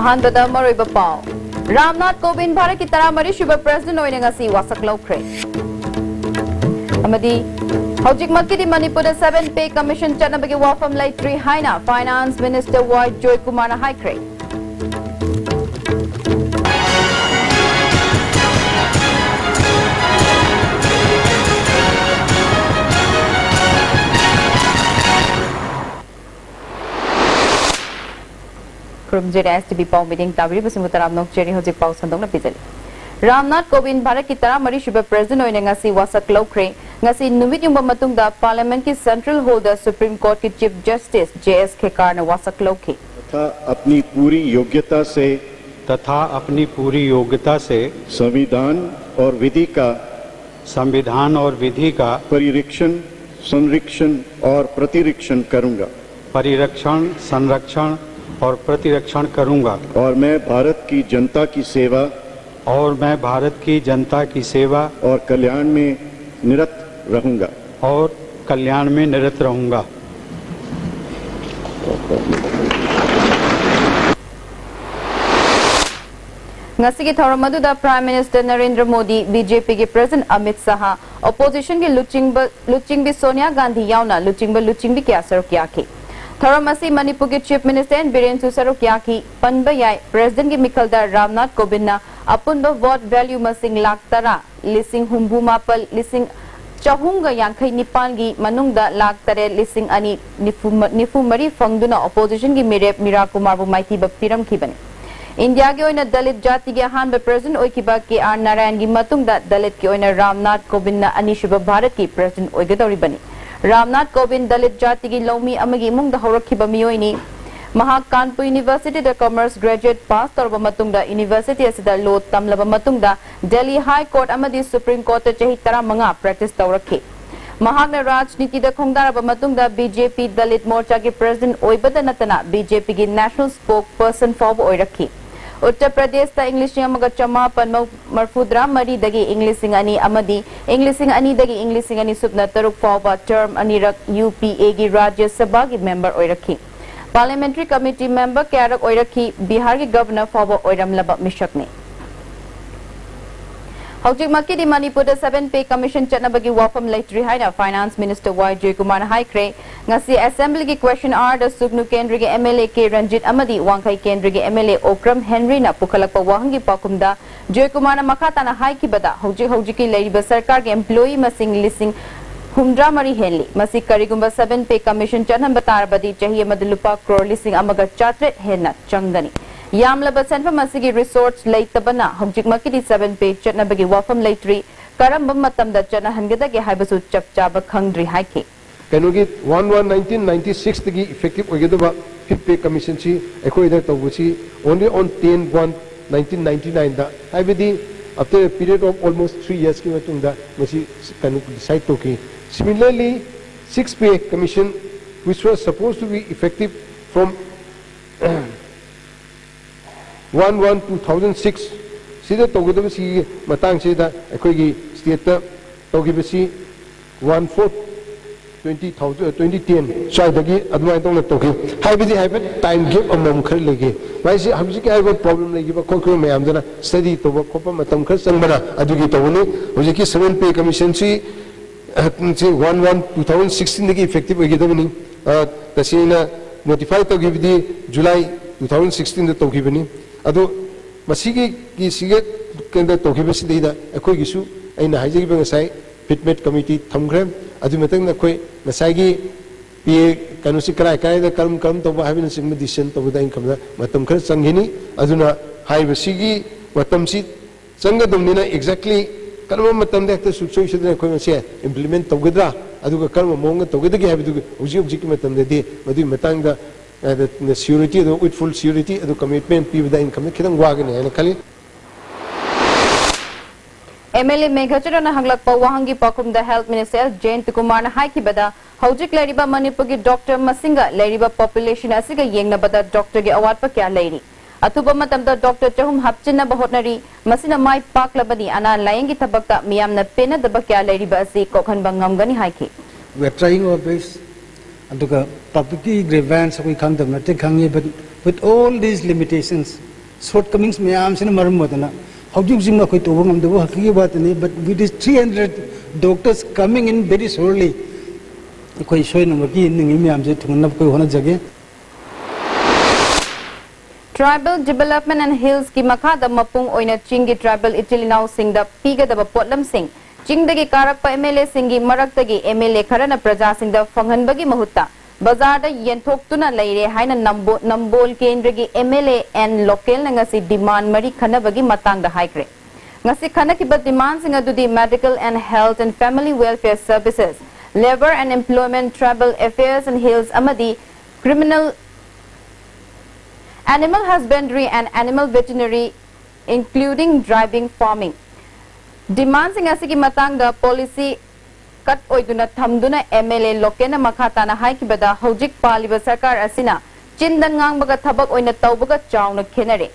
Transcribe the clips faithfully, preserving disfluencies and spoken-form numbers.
ꯑꯍꯥꯟꯕꯗ ꯃꯔꯨꯑꯣꯏꯕ ꯄꯥꯎ꯫ ꯔꯥꯝꯅꯥꯊ ꯀꯣꯕꯤꯟꯗ ꯚꯥꯔꯠꯀꯤ ꯇꯔꯥꯃꯔꯤ ꯁꯨꯕ ꯄ꯭ꯔꯦꯁꯤꯗꯦꯟꯠ ꯑꯣꯏꯅ ꯉꯁꯤ ꯋꯥꯁꯛ ꯂꯧꯈ꯭ꯔꯦ꯫ ꯑꯃꯗꯤ ꯍꯧꯖꯤꯛꯃꯛꯀꯤꯗꯤ ꯃꯅꯤꯄꯨꯔꯗ Seven Pay Commission ꯆꯠꯅꯕꯒꯤ ꯋꯥꯐꯝ ꯂꯩꯇ꯭ꯔꯤ ꯍꯥꯏꯅ ꯐꯥꯏꯅꯥꯟꯁ ꯃꯤꯅꯤꯁꯇꯔ ꯋꯥꯏ ꯖꯣꯏꯀꯨꯃꯥꯔꯅ ꯍꯥꯏꯈ꯭ꯔꯦ꯫ ꯈꯨꯔꯨꯝꯖꯔꯤ, ꯑꯦꯁ ꯇꯤ ꯚꯤ ꯄꯥꯎ ꯃꯤꯠꯌꯦꯡ ꯇꯥꯕꯤꯔꯤꯕꯁꯤꯡꯕꯨ ꯇꯔꯥꯝꯅ ꯑꯣꯛꯆꯔꯤ꯫ ꯍꯧꯖꯤꯛ ꯄꯥꯎ ꯁꯟꯗꯣꯛꯅ ꯄꯤꯖꯔꯤ꯫ ꯔꯥꯝꯅꯥꯊ ꯀꯣꯕꯤꯟꯗ ꯚꯥꯔꯠꯀꯤ ꯇꯔꯥꯃꯔꯤ ꯁꯨꯕ ꯄ꯭ꯔꯦꯁꯤꯗꯦꯟꯠ ꯑꯣꯏꯅ ꯉꯁꯤ ꯋꯥꯁꯛ ꯂꯧꯈ꯭ꯔꯦ꯫ ꯉꯁꯤ ꯅꯨꯃꯤꯠ ꯌꯨꯡꯕ ꯃꯇꯨꯡꯗ ꯄꯥꯔꯂꯤꯌꯥꯃꯦꯟꯠꯀꯤ ꯁꯦꯟꯇ꯭ꯔꯦꯜ ꯍꯣꯜꯗ ꯁꯨꯄ꯭ꯔꯤꯝ ꯀꯣꯔꯠꯀꯤ ꯆꯤꯐ ꯖꯁꯇꯤꯁ ꯖꯦ ꯑꯦꯁ ꯈꯦꯀꯥꯔꯅ ꯋꯥꯁꯛ ꯂꯧꯈꯤ꯫ तथा अपनी पूरी योग्यता से तथा अपनी पूरी योग्यता से संविधान और विधि का संविधान और विधि का परिरक्षण, संरक्षण और प्रतिरक्षण करूंगा। परिरक्षण, संरक्षण और प्रतिरक्षण करूंगा। और मैं भारत की जनता की सेवा और मैं भारत की जनता की सेवा और कल्याण में निरत रहूंगा। और कल्याण में निरत रहूंगा। ꯉꯁꯤꯒꯤ ꯊꯧꯔꯝ ꯑꯗꯨꯗ prime minister Narendra Modi, B J ꯄꯤꯒꯤ ꯄ꯭ꯔꯦꯁꯤꯗꯦꯟꯠ ꯑꯃꯤꯠ ꯁꯥꯍ, ꯑꯣꯄꯣꯖꯤꯁꯟꯒꯤ ꯂꯨꯆꯤꯡꯕ, ꯂꯨꯆꯤꯡꯕꯤ ꯁꯣꯅꯤꯌꯥ ꯒꯥꯟꯙꯤ ꯌꯥꯎꯅ ꯂꯨꯆꯤꯡꯕ ꯂꯨꯆꯤꯡꯕꯤ ꯀꯌꯥ ꯁꯔꯨꯛ ꯌꯥꯈꯤ꯫ ꯊꯧꯔꯝ ꯑꯁꯤ ꯃꯅꯤꯄꯨꯔꯒꯤ ꯆꯤꯐ ꯃꯤꯅꯤꯁꯇꯔ ꯑꯦꯟ ꯕꯤꯔꯦꯟꯁꯨ ꯁꯔꯨꯛ ꯌꯥꯈꯤ꯫ ꯄꯟꯕ ꯌꯥꯏ, ꯄ꯭ꯔꯦꯁꯤꯗꯦꯟꯠꯀꯤ ꯃꯤꯈꯜꯗ ꯔꯥꯝꯅꯥꯊ ꯀꯣꯕꯤꯟꯗꯅ ꯑꯄꯨꯟꯕ ꯚꯣꯠ ꯚꯦꯂ꯭ꯌꯨ ꯃꯁꯤꯡ ꯂꯥꯈ ꯇꯔꯥ, ꯂꯤꯁꯤꯡ ꯍꯨꯝꯐꯨ ꯃꯥꯄꯜ, ꯂꯤꯁꯤꯡ ꯆꯍꯨꯝꯒ ꯌꯥꯡꯈꯩ ꯅꯤꯄꯥꯟꯒꯤ ꯃꯅꯨꯡꯗ ꯂꯥꯈ ꯇꯔꯦꯠ, ꯂꯤꯁꯤꯡ ꯑꯅꯤ, ꯅꯤꯐꯨ, ꯅꯤꯐꯨ ꯃꯔꯤ ꯐꯪꯗꯨꯅ ꯑꯣꯄꯣꯖꯤꯁꯟꯒꯤ ꯃꯤꯔꯦꯞ ꯃꯤꯔꯥ ꯀꯨꯃꯥꯔꯕꯨ ꯃꯥꯏꯊꯤꯕ ꯄꯤꯔꯝꯈꯤꯕꯅꯤ꯫ ꯏꯟꯗꯤꯌꯥꯒꯤ ꯑꯣꯏꯅ ꯗꯂꯤꯠ ꯖꯥꯇꯤꯒꯤ ꯑꯍꯥꯟꯕ ꯄ꯭ꯔꯦꯁꯤꯗꯦꯟꯠ ꯑꯣꯏꯈꯤꯕ ꯀꯦ ꯑꯥꯔ ꯅꯥꯔꯥꯌꯟꯒꯤ ꯃꯇꯨꯡꯗ ꯗꯂꯤꯠꯀꯤ ꯑꯣꯏꯅ ꯔꯥꯝꯅꯥꯊ ꯀꯣꯕꯤꯟꯗꯅ ꯑꯅꯤꯁꯨꯕ ꯚꯥꯔꯠꯀꯤ ꯄ꯭ꯔꯦꯁꯤꯗꯦꯟꯠ ꯑꯣꯏꯒꯗꯧꯔꯤꯕꯅꯤ꯫ ꯔꯥꯝꯅꯥꯊ ꯀꯣꯕꯤꯟꯗ ꯗꯂꯤꯠ ꯖꯥꯇꯤꯒꯤ ꯂꯧꯃꯤ ꯑꯃꯒꯤ ꯏꯃꯨꯡꯗ ꯍꯧꯔꯛꯈꯤꯕ ꯃꯤꯑꯣꯏꯅꯤ꯫ ꯃꯍꯥꯛ ꯀꯥꯟꯄꯨꯔ ꯌꯨꯅꯤꯚꯔꯁꯤꯇꯤꯗ ꯀꯃꯔꯁ ꯒ꯭ꯔꯦꯖꯨꯑꯦꯠ ꯄꯥꯁ ꯇꯧꯔꯕ ꯃꯇꯨꯡꯗ ꯌꯨꯅꯤꯚꯔꯁꯤꯇꯤ ꯑꯁꯤꯗ ꯂꯣ ꯇꯝꯂꯕ ꯃꯇꯨꯡꯗ ꯗꯦꯜꯂꯤ ꯍꯥꯏ ꯀꯣꯔꯠ ꯑꯃꯗꯤ ꯁꯨꯄ꯭ꯔꯤꯝ ꯀꯣꯔꯠꯇ ꯆꯍꯤ ꯇꯔꯥꯃꯉꯥ ꯄ꯭ꯔꯦꯛꯇꯤꯁ ꯇꯧꯔꯛꯈꯤ꯫ ꯃꯍꯥꯛꯅ ꯔꯥꯖꯅꯤꯇꯤꯗ ꯈꯣꯡꯗꯥꯔꯕ ꯃꯇꯨꯡꯗ ꯕꯤ ꯖꯦ ꯄꯤ ꯗꯂꯤꯠ ꯃꯣꯔꯆꯥꯒꯤ ꯄ꯭ꯔꯦꯁꯤꯗꯦꯟꯠ ꯑꯣꯏꯕꯗ ꯅꯠꯇꯅ ꯕꯤ ꯖꯦ ꯄꯤꯒꯤ ꯅꯦꯁꯅꯦꯜ ꯁ꯭ꯄꯣꯛꯁ ꯄꯔꯁꯟ ꯐꯥꯎꯕ ꯑꯣꯏꯔꯛꯈꯤ꯫ ꯎꯠꯇꯔ ꯄ꯭ꯔꯗꯦꯁꯇ ꯏꯪ ꯂꯤꯁꯤꯡ ꯑꯃꯒ ꯆꯃꯥꯄꯟ ꯃꯔꯐꯨꯇꯔꯥ ꯃꯔꯤꯗꯒꯤ ꯏꯪ ꯂꯤꯁꯤꯡ ꯑꯅꯤ ꯑꯃꯗꯤ ꯏꯪ ꯂꯤꯁꯤꯡ ꯑꯅꯤꯗꯒꯤ ꯏꯪ ꯂꯤꯁꯤꯡ ꯑꯅꯤ ꯁꯨꯞꯅ ꯇꯔꯨꯛ ꯐꯥꯎꯕ ꯇꯔꯝ ꯑꯅꯤꯔꯛ ꯌꯨ ꯄꯤ ꯑꯦꯒꯤ ꯔꯥꯖ꯭ꯌ ꯁꯚꯥꯒꯤ ꯃꯦꯝꯕꯔ ꯑꯣꯏꯔꯛꯈꯤ꯫ Parliamentary Committee member ꯀꯌꯥꯔꯛ ꯑꯣꯏꯔꯛꯈꯤ, ꯕꯤꯍꯥꯔꯒꯤ Governor ꯐꯥꯎꯕ ꯑꯣꯏꯔꯝꯂꯕ ꯃꯤꯁꯛꯅꯤ꯫ ꯍꯧꯖꯤꯛꯃꯛꯀꯤꯗꯤ ꯃꯅꯤꯄꯨꯔꯗ seven pay commission ꯆꯠꯅꯕꯒꯤ ꯋꯥꯐꯝ ꯂꯩꯇ꯭ꯔꯤ ꯍꯥꯏꯅ Finance Minister ꯋꯥꯏ ꯖꯣꯏꯀꯨꯃꯥꯔꯅ ꯍꯥꯏꯈ꯭ꯔꯦ꯫ ꯉꯁꯤ Assemblyꯒꯤ Question Hourꯗ ꯁꯨꯒꯅꯨ ꯀꯦꯟꯗ꯭ꯔꯒꯤ MLA ꯀꯦ ꯔꯟꯖꯤꯠ ꯑꯃꯗꯤ ꯋꯥꯡꯈꯩ ꯀꯦꯟꯗ꯭ꯔꯒꯤ MLA ꯑꯣꯀ꯭ꯔꯝ ꯍꯦꯟꯔꯤꯅ ꯄꯨꯈꯠꯂꯛꯄ ꯋꯥꯍꯪꯒꯤ ꯄꯥꯎꯈꯨꯝꯗ ꯖꯣꯏꯀꯨꯃꯥꯔꯅ ꯃꯈꯥ ꯇꯥꯅ ꯍꯥꯏꯈꯤꯕꯗ, ꯍꯧꯖꯤꯛ ꯍꯧꯖꯤꯛꯀꯤ ꯂꯩꯔꯤꯕ ꯁꯔꯀꯥꯔꯒꯤ employee ꯃꯁꯤꯡ ꯂꯤꯁꯤꯡ ꯍꯨꯝꯗ꯭ꯔꯥ ꯃꯔꯤ ꯍꯦꯜꯂꯤ꯫ ꯃꯁꯤ ꯀꯔꯤꯒꯨꯝꯕ seven pay commission ꯆꯠꯍꯟꯕ ꯇꯥꯔꯕꯗꯤ ꯆꯍꯤ ꯑꯃꯗ ꯂꯨꯄꯥ ꯀ꯭ꯔꯣꯔ ꯂꯤꯁꯤꯡ ꯑꯃꯒ ꯆꯥꯇ꯭ꯔꯦꯠ ꯍꯦꯟꯅ ꯆꯪꯒꯅꯤ꯫ ꯌꯥꯝꯂꯕ ꯁꯦꯟꯐꯝ ꯑꯁꯤꯒꯤ resource ꯂꯩꯇꯕꯅ ꯍꯧꯖꯤꯛꯃꯛꯀꯤꯗꯤ seven pay ꯆꯠꯅꯕꯒꯤ ꯋꯥꯐꯝ ꯂꯩꯇ꯭ꯔꯤ꯫ ꯀꯔꯝꯕ ꯃꯇꯝꯗ ꯆꯠꯅꯍꯟꯒꯗꯒꯦ ꯍꯥꯏꯕꯁꯨ ꯆꯞ ꯆꯥꯕ ꯈꯪꯗ꯭ꯔꯤ ꯍꯥꯏꯈꯤ꯫ ꯀꯩꯅꯣꯒꯤ one one nineteen ninety sixꯇꯒꯤ effective ꯑꯣꯏꯒꯗꯕ fifth pay commissionꯁꯤ ꯑꯩꯈꯣꯏꯗ ꯇꯧꯕꯁꯤ only on ten one nineteen ninety nineꯗ, ꯍꯥꯏꯕꯗꯤ after a period of almost three yearsꯀꯤ ꯃꯇꯨꯡꯗ ꯃꯁꯤ ꯀꯩꯅꯣ decide ꯇꯧꯈꯤ꯫ Similarly, sixth pay commission, which was supposed to be effective from one one two thousand six ꯁꯤꯗ ꯇꯧꯒꯗꯕꯁꯤꯒꯤ ꯃꯇꯥꯡꯁꯤꯗ ꯑꯩꯈꯣꯏꯒꯤ stateꯇ ꯇꯧꯈꯤꯕꯁꯤ one four twenty thousand, twenty ten ꯁ꯭ꯋꯥꯏꯗꯒꯤ ꯑꯗꯨꯃꯥꯏꯅ ꯇꯧꯅ ꯇꯧꯈꯤ꯫ ꯍꯥꯏꯕꯗꯤ ꯍꯥꯏꯐꯦꯠ time gap ꯑꯃꯃꯝ ꯈꯔ ꯂꯩꯈꯤ꯫ ꯃꯥꯏꯁꯤ ꯍꯧꯖꯤꯛꯀꯤ ꯍꯥꯏꯔꯤꯕ problem ꯂꯩꯈꯤꯕ ꯑꯩꯈꯣꯏ ꯑꯩꯈꯣꯏ ꯃꯌꯥꯝꯗꯨꯅ study ꯇꯧꯕ ꯈꯣꯠꯄ ꯃꯇꯝ ꯈꯔ ꯆꯪꯕꯅ ꯑꯗꯨꯒꯤ ꯇꯧꯕꯅꯤ꯫ ꯍꯧꯖꯤꯛꯀꯤ seven pay commissionꯁꯤ ꯁꯤ one one two thousand sixteenꯗꯒꯤ effective ꯑꯣꯏꯒꯗꯕꯅꯤ꯫ ꯑ, ꯇꯁꯦꯡꯅ notify ꯇꯧꯈꯤꯕꯗꯤ July two thousand sixteenꯗ ꯇꯧꯈꯤꯕꯅꯤ꯫ ꯑꯗꯨ ꯃꯁꯤꯒꯤ ꯀꯤꯁꯤꯒ ꯀꯩꯅꯣ ꯇꯧꯈꯤꯕꯁꯤꯗꯩꯗ ꯑꯩꯈꯣꯏꯒꯤꯁꯨ ꯑꯩꯅ ꯍꯥꯏꯖꯈꯤꯕ ꯉꯁꯥꯏ fitment committee ꯊꯝꯈ꯭ꯔꯦ꯫ ꯑꯗꯨꯒꯤ ꯃꯊꯪꯗ ꯑꯩꯈꯣꯏ ꯉꯁꯥꯏꯒꯤ ꯄꯤ ꯑꯦ ꯀꯩꯅꯣꯁꯤ ꯀꯔꯥꯏ ꯀꯔꯥꯏꯗ ꯀꯔꯝ ꯀꯔꯝ ꯇꯧꯕ ꯍꯥꯏꯕꯅꯆꯤꯡꯕ decision ꯇꯧꯕꯗ ꯑꯩꯅ ꯈꯟꯕꯗ ꯃꯇꯝ ꯈꯔ ꯆꯪꯈꯤꯅꯤ꯫ ꯑꯗꯨꯅ ꯍꯥꯏꯔꯤꯕꯁꯤꯒꯤ ꯃꯇꯝꯁꯤ ꯆꯪꯒꯗꯕꯅꯤꯅ exactly ꯀꯔꯝꯕ ꯃꯇꯝꯗ ꯍꯦꯛꯇ ꯁꯨꯡꯁꯣꯏ ꯁꯣꯏꯗꯅ ꯑꯩꯈꯣꯏ ꯃꯁꯦ implement ꯇꯧꯒꯗ꯭ꯔꯥ, ꯑꯗꯨꯒ ꯀꯔꯝꯕ ꯃꯑꯣꯡꯗ ꯇꯧꯒꯗꯒꯦ ꯍꯥꯏꯕꯗꯨ ꯍꯧꯖꯤꯛ ꯍꯧꯖꯤꯛꯀꯤ ꯃꯇꯝꯗꯗꯤ ꯃꯗꯨꯒꯤ ꯃꯇꯥꯡꯗ surety ꯑꯗꯨ, with full surety ꯑꯗꯨ, commitment ꯄꯤꯕꯗ ꯑꯩꯅ ꯈꯟꯕꯗ ꯈꯤꯇꯪ ꯋꯥꯒꯅꯤ ꯍꯥꯏꯅ ꯈꯜꯂꯤ꯫ MLA ꯃꯦꯘꯆꯔꯟꯅ ꯍꯪꯂꯛꯄ ꯋꯥꯍꯪꯒꯤ ꯄꯥꯎꯈꯨꯝꯗ Health Minister ꯑꯦꯜ ꯖꯌꯟꯇꯀꯨꯃꯥꯔꯅ ꯍꯥꯏꯈꯤꯕꯗ, ꯍꯧꯖꯤꯛ ꯂꯩꯔꯤꯕ ꯃꯅꯤꯄꯨꯔꯒꯤ doctor ꯃꯁꯤꯡꯒ ꯂꯩꯔꯤꯕ population ꯑꯁꯤꯒ ꯌꯦꯡꯅꯕꯗ doctorꯒꯤ ꯑꯋꯥꯠꯄ ꯀꯌꯥ ꯂꯩꯔꯤ? ꯑꯊꯨꯕ ꯃꯇꯝꯗ doctor ꯆꯍꯨꯝ ꯍꯥꯞꯆꯤꯟꯅꯕ ꯍꯣꯠꯅꯔꯤ꯫ ꯃꯁꯤꯅ ꯃꯥꯏ ꯄꯥꯛꯂꯕꯗꯤ ꯑꯅꯥ ꯂꯥꯌꯦꯡꯒꯤ ꯊꯕꯛꯇ ꯃꯤꯌꯥꯝꯅ ꯄꯦꯟꯅꯗꯕ ꯀꯌꯥ ꯂꯩꯔꯤꯕ ꯑꯁꯤ ꯀꯣꯛꯍꯟꯕ ꯉꯝꯒꯅꯤ ꯍꯥꯏꯈꯤ꯫ We are trying our best. ꯑꯗꯨꯒ ꯄꯕ꯭ꯂꯤꯛꯀꯤ ꯒ꯭ꯔꯤꯚꯦꯟꯁ ꯑꯩꯈꯣꯏ ꯈꯪꯗꯕ ꯅꯠꯇꯦ, ꯈꯪꯉꯤ꯫ But with all these limitations, shortcomings ꯃꯌꯥꯝꯁꯤꯅ ꯃꯔꯝ ꯑꯣꯏꯗꯅ ꯍꯧꯖꯤꯛ ꯍꯧꯖꯤꯛꯃꯛ ꯑꯩꯈꯣꯏ ꯇꯧꯕ ꯉꯝꯗꯕ ꯍꯛꯀꯤꯒꯤ ꯋꯥꯇꯅꯤ꯫ But with this three hundred doctors coming in very shortly, ꯑꯩꯈꯣꯏ ꯁꯣꯏꯗꯅꯃꯛꯀꯤ ꯅꯤꯡꯉꯤ ꯃꯌꯥꯝꯁꯦ ꯊꯨꯡꯍꯟꯅꯕ ꯑꯩꯈꯣꯏ ꯍꯣꯠꯅꯖꯒꯦ꯫ Tribal Development and Hillsꯀꯤ ꯃꯈꯥꯗ ꯃꯄꯨꯡ ꯑꯣꯏꯅ ꯆꯤꯡꯒꯤ tribal ꯏꯆꯤꯜ ꯏꯅꯥꯎꯁꯤꯡꯗ ꯄꯤꯒꯗꯕ ꯄꯣꯠꯂꯝꯁꯤꯡ ꯆꯤꯡꯗꯒꯤ ꯀꯥꯔꯛꯄ MLAꯁꯤꯡꯒꯤ ꯃꯔꯛꯇꯒꯤ MLA ꯈꯔꯅ ꯄ꯭ꯔꯖꯥꯁꯤꯡꯗ ꯐꯪꯍꯟꯕꯒꯤ ꯃꯍꯨꯠꯇ ꯕꯖꯥꯔꯗ ꯌꯦꯟꯊꯣꯛꯇꯨꯅ ꯂꯩꯔꯦ ꯍꯥꯏꯅ ꯅꯝꯕꯣ-, ꯅꯝꯕꯣꯜ ꯀꯦꯟꯗ꯭ꯔꯒꯤ MLA ꯑꯦꯟ ꯂꯣꯀꯦꯜꯅ ꯉꯁꯤ demand ꯃꯔꯤ ꯈꯟꯅꯕꯒꯤ ꯃꯇꯥꯡꯗ ꯍꯥꯏꯈ꯭ꯔꯦ꯫ ꯉꯁꯤ ꯈꯟꯅꯈꯤꯕ demandꯁꯤꯡ ꯑꯗꯨꯗꯤ Medical and Health and Family Welfare Services, Labour and Employment, Tribal Affairs and Hills ꯑꯃꯗꯤ Criminal, Animal Husbandry and Animal Veterinary, including driving farming꯫ Demandꯁꯤꯡ ꯑꯁꯤꯒꯤ ꯃꯇꯥꯡꯗ policy cut ꯑꯣꯏꯗꯨꯅ ꯊꯝꯗꯨꯅ MLA ꯂꯣꯀꯦꯜꯅ ꯃꯈꯥ ꯇꯥꯅ ꯍꯥꯏꯈꯤꯕꯗ, ꯍꯧꯖꯤꯛ ꯄꯥꯜꯂꯤꯕ ꯁꯔꯀꯥꯔ ꯑꯁꯤꯅ ꯆꯤꯟꯗ ꯉꯥꯡꯕꯒ ꯊꯕꯛ ꯑꯣꯏꯅ ꯇꯧꯕꯒ ꯆꯥꯎꯅ ꯈꯦꯠꯅꯔꯦ꯫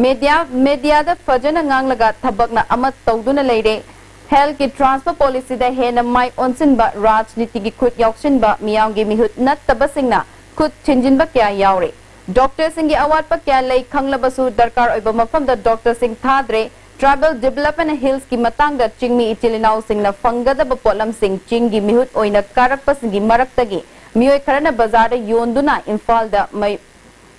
Media, mediaꯗ ꯐꯖꯅ ꯉꯥꯡꯂꯒ ꯊꯕꯛꯅ ꯑꯃ ꯇꯧꯗꯨꯅ ꯂꯩꯔꯦ꯫ Healthꯀꯤ transfer policyꯗ ꯍꯦꯟꯅ ꯃꯥꯏ ꯑꯣꯟꯁꯤꯟꯕ, ꯔꯥꯖꯅꯤꯇꯤꯒꯤ ꯈꯨꯠ ꯌꯥꯎꯁꯤꯟꯕ, ꯃꯤꯌꯥꯝꯒꯤ ꯃꯤꯍꯨꯠ ꯅꯠꯇꯕꯁꯤꯡꯅ ꯈꯨꯠ ꯊꯤꯟꯖꯤꯟꯕ ꯀꯌꯥ ꯌꯥꯎꯔꯦ꯫ Doctorꯁꯤꯡꯒꯤ ꯑꯋꯥꯠꯄ ꯀꯌꯥ ꯂꯩ ꯈꯪꯂꯕꯁꯨ ꯗꯔꯀꯥꯔ ꯑꯣꯏꯕ ꯃꯐꯝꯗ doctorꯁꯤꯡ ꯊꯥꯗ꯭ꯔꯦ꯫ Tribal Development Hillsꯀꯤ ꯃꯇꯥꯡꯗ ꯆꯤꯡꯃꯤ ꯏꯆꯤꯜ ꯏꯅꯥꯎꯁꯤꯡꯅ ꯐꯪꯒꯗꯕ ꯄꯣꯠꯂꯝꯁꯤꯡ ꯆꯤꯡꯒꯤ ꯃꯤꯍꯨꯠ ꯑꯣꯏꯅ ꯀꯥꯔꯛꯄꯁꯤꯡꯒꯤ ꯃꯔꯛꯇꯒꯤ ꯃꯤꯑꯣꯏ ꯈꯔꯅ ꯕꯖꯥꯔꯗ ꯌꯣꯟꯗꯨꯅ ꯏꯝꯐꯥꯜꯗ ꯃꯩ-,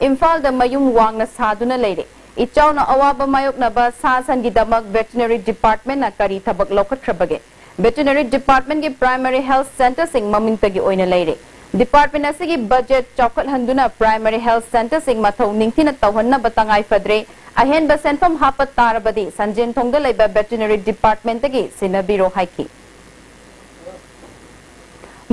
ꯏꯝꯐꯥꯜꯗ ꯃꯌꯨꯝ ꯋꯥꯡꯅ ꯁꯥꯗꯨꯅ ꯂꯩꯔꯦ꯫ ꯏꯆꯥꯎꯅ ꯑꯋꯥꯕ ꯃꯥꯌꯣꯛꯅꯕ ꯁꯥ ꯁꯟꯒꯤꯗꯃꯛ Veterinary Departmentꯅ ꯀꯔꯤ ꯊꯕꯛ ꯂꯧꯈꯠꯈ꯭ꯔꯕꯒꯦ? Veterinary Departmentꯀꯤ primary health centreꯁꯤꯡ ꯃꯃꯤꯡꯇꯒꯤ ꯑꯣꯏꯅ ꯂꯩꯔꯦ꯫ Department ꯑꯁꯤꯒꯤ budget ꯆꯥꯎꯈꯠꯍꯟꯗꯨꯅ primary health centreꯁꯤꯡ ꯃꯊꯧ ꯅꯤꯡꯊꯤꯅ ꯇꯧꯍꯟꯅꯕ ꯇꯉꯥꯏ ꯐꯗ꯭ꯔꯦ꯫ ꯑꯍꯦꯟꯕ ꯁꯦꯟꯐꯝ ꯍꯥꯞꯄ ꯇꯥꯔꯕꯗꯤ ꯁꯟꯖꯦꯟꯊꯣꯡꯗ ꯂꯩꯕ Veterinary Departmentꯇꯒꯤ ꯁꯤꯟꯅꯕꯤꯔꯣ ꯍꯥꯏꯈꯤ꯫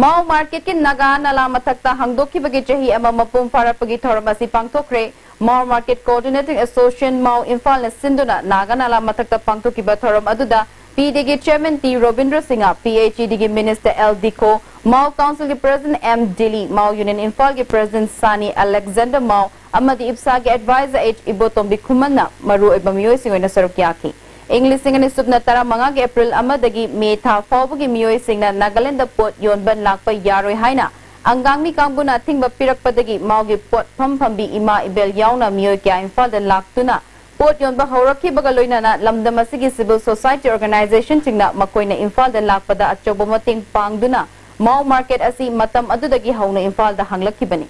ꯃꯥꯎ marketꯀꯤ ꯅꯥꯒꯥ ꯅꯥꯂꯥ ꯃꯊꯛꯇ ꯍꯥꯡꯗꯣꯛꯈꯤꯕꯒꯤ ꯆꯍꯤ ꯑꯃ ꯃꯄꯨꯡ ꯐꯥꯔꯛꯄꯒꯤ ꯊꯧꯔꯝ ꯑꯁꯤ ꯄꯥꯡꯊꯣꯛꯈ꯭ꯔꯦ꯫ Mao Market Coordinating Association Mao ꯏꯝꯐꯥꯜꯅ ꯁꯤꯟꯗꯨꯅ ꯅꯥꯒꯥ ꯅꯥꯂꯥ ꯃꯊꯛꯇ ꯄꯥꯡꯊꯣꯛꯈꯤꯕ ꯊꯧꯔꯝ ꯑꯗꯨꯗ PDAꯒꯤ chairman ꯇꯤ ꯔꯣꯕꯤꯟꯗ꯭ꯔ ꯁꯤꯡꯍ, PHEDꯒꯤ minister ꯑꯦꯜ ꯗꯤꯈꯣ, Mao Councilꯒꯤ president M Dili, Mao Union ꯏꯝꯐꯥꯜꯒꯤ president ꯁꯥꯅꯤ ꯑꯂꯦꯛꯖꯦꯟꯗꯔ ꯃꯥꯎ ꯑꯃꯗꯤ ꯏꯞꯁꯥꯒꯤ advisor ꯑꯩꯆ ꯏꯕꯣꯇꯣꯝꯕꯤ ꯈꯨꯃꯟꯅ ꯃꯔꯨꯑꯣꯏꯕ ꯃꯤꯑꯣꯏꯁꯤꯡ ꯑꯣꯏꯅ ꯁꯔꯨꯛ ꯌꯥꯈꯤ꯫ ꯏꯪ ꯂꯤꯁꯤꯡ ꯑꯅꯤ ꯁꯨꯞꯅ ꯇꯔꯥꯃꯉꯥꯒꯤ ꯑꯦꯄ꯭ꯔꯤꯜ ꯑꯃꯗꯒꯤ ꯃꯦ ꯊꯥ ꯐꯥꯎꯕꯒꯤ ꯃꯤꯑꯣꯏꯁꯤꯡꯅ ꯅꯥꯒꯥꯂꯦꯟꯗ ꯄꯣꯠ ꯌꯣꯟꯕ ꯂꯥꯛꯄ ꯌꯥꯔꯣꯏ ꯍꯥꯏꯅ ꯑꯪꯒꯥꯃꯤ ꯀꯥꯡꯕꯨꯅ ꯑꯊꯤꯡꯕ ꯄꯤꯔꯛꯄꯗꯒꯤ ꯃꯥꯎꯒꯤ ꯄꯣꯠꯐꯝ ꯐꯝꯕꯤ ꯏꯃꯥ ꯏꯕꯦꯜ ꯌꯥꯎꯅ ꯃꯤꯑꯣꯏ ꯀꯌꯥ ꯏꯝꯐꯥꯜꯗ ꯂꯥꯛꯇꯨꯅ ꯄꯣꯠ ꯌꯣꯟꯕ ꯍꯧꯔꯛꯈꯤꯕꯒ ꯂꯣꯏꯅꯅ ꯂꯝꯗꯝ ꯑꯁꯤꯒꯤ civil society organizationꯁꯤꯡꯅ ꯃꯈꯣꯏꯅ ꯏꯝꯐꯥꯜꯗ ꯂꯥꯛꯄꯗ ꯑꯆꯧꯕ ꯃꯇꯦꯡ ꯄꯥꯡꯗꯨꯅ ꯃꯥꯎ market ꯑꯁꯤ ꯃꯇꯝ ꯑꯗꯨꯗꯒꯤ ꯍꯧꯅ ꯏꯝꯐꯥꯜꯗ ꯍꯥꯡꯂꯛꯈꯤꯕꯅꯤ꯫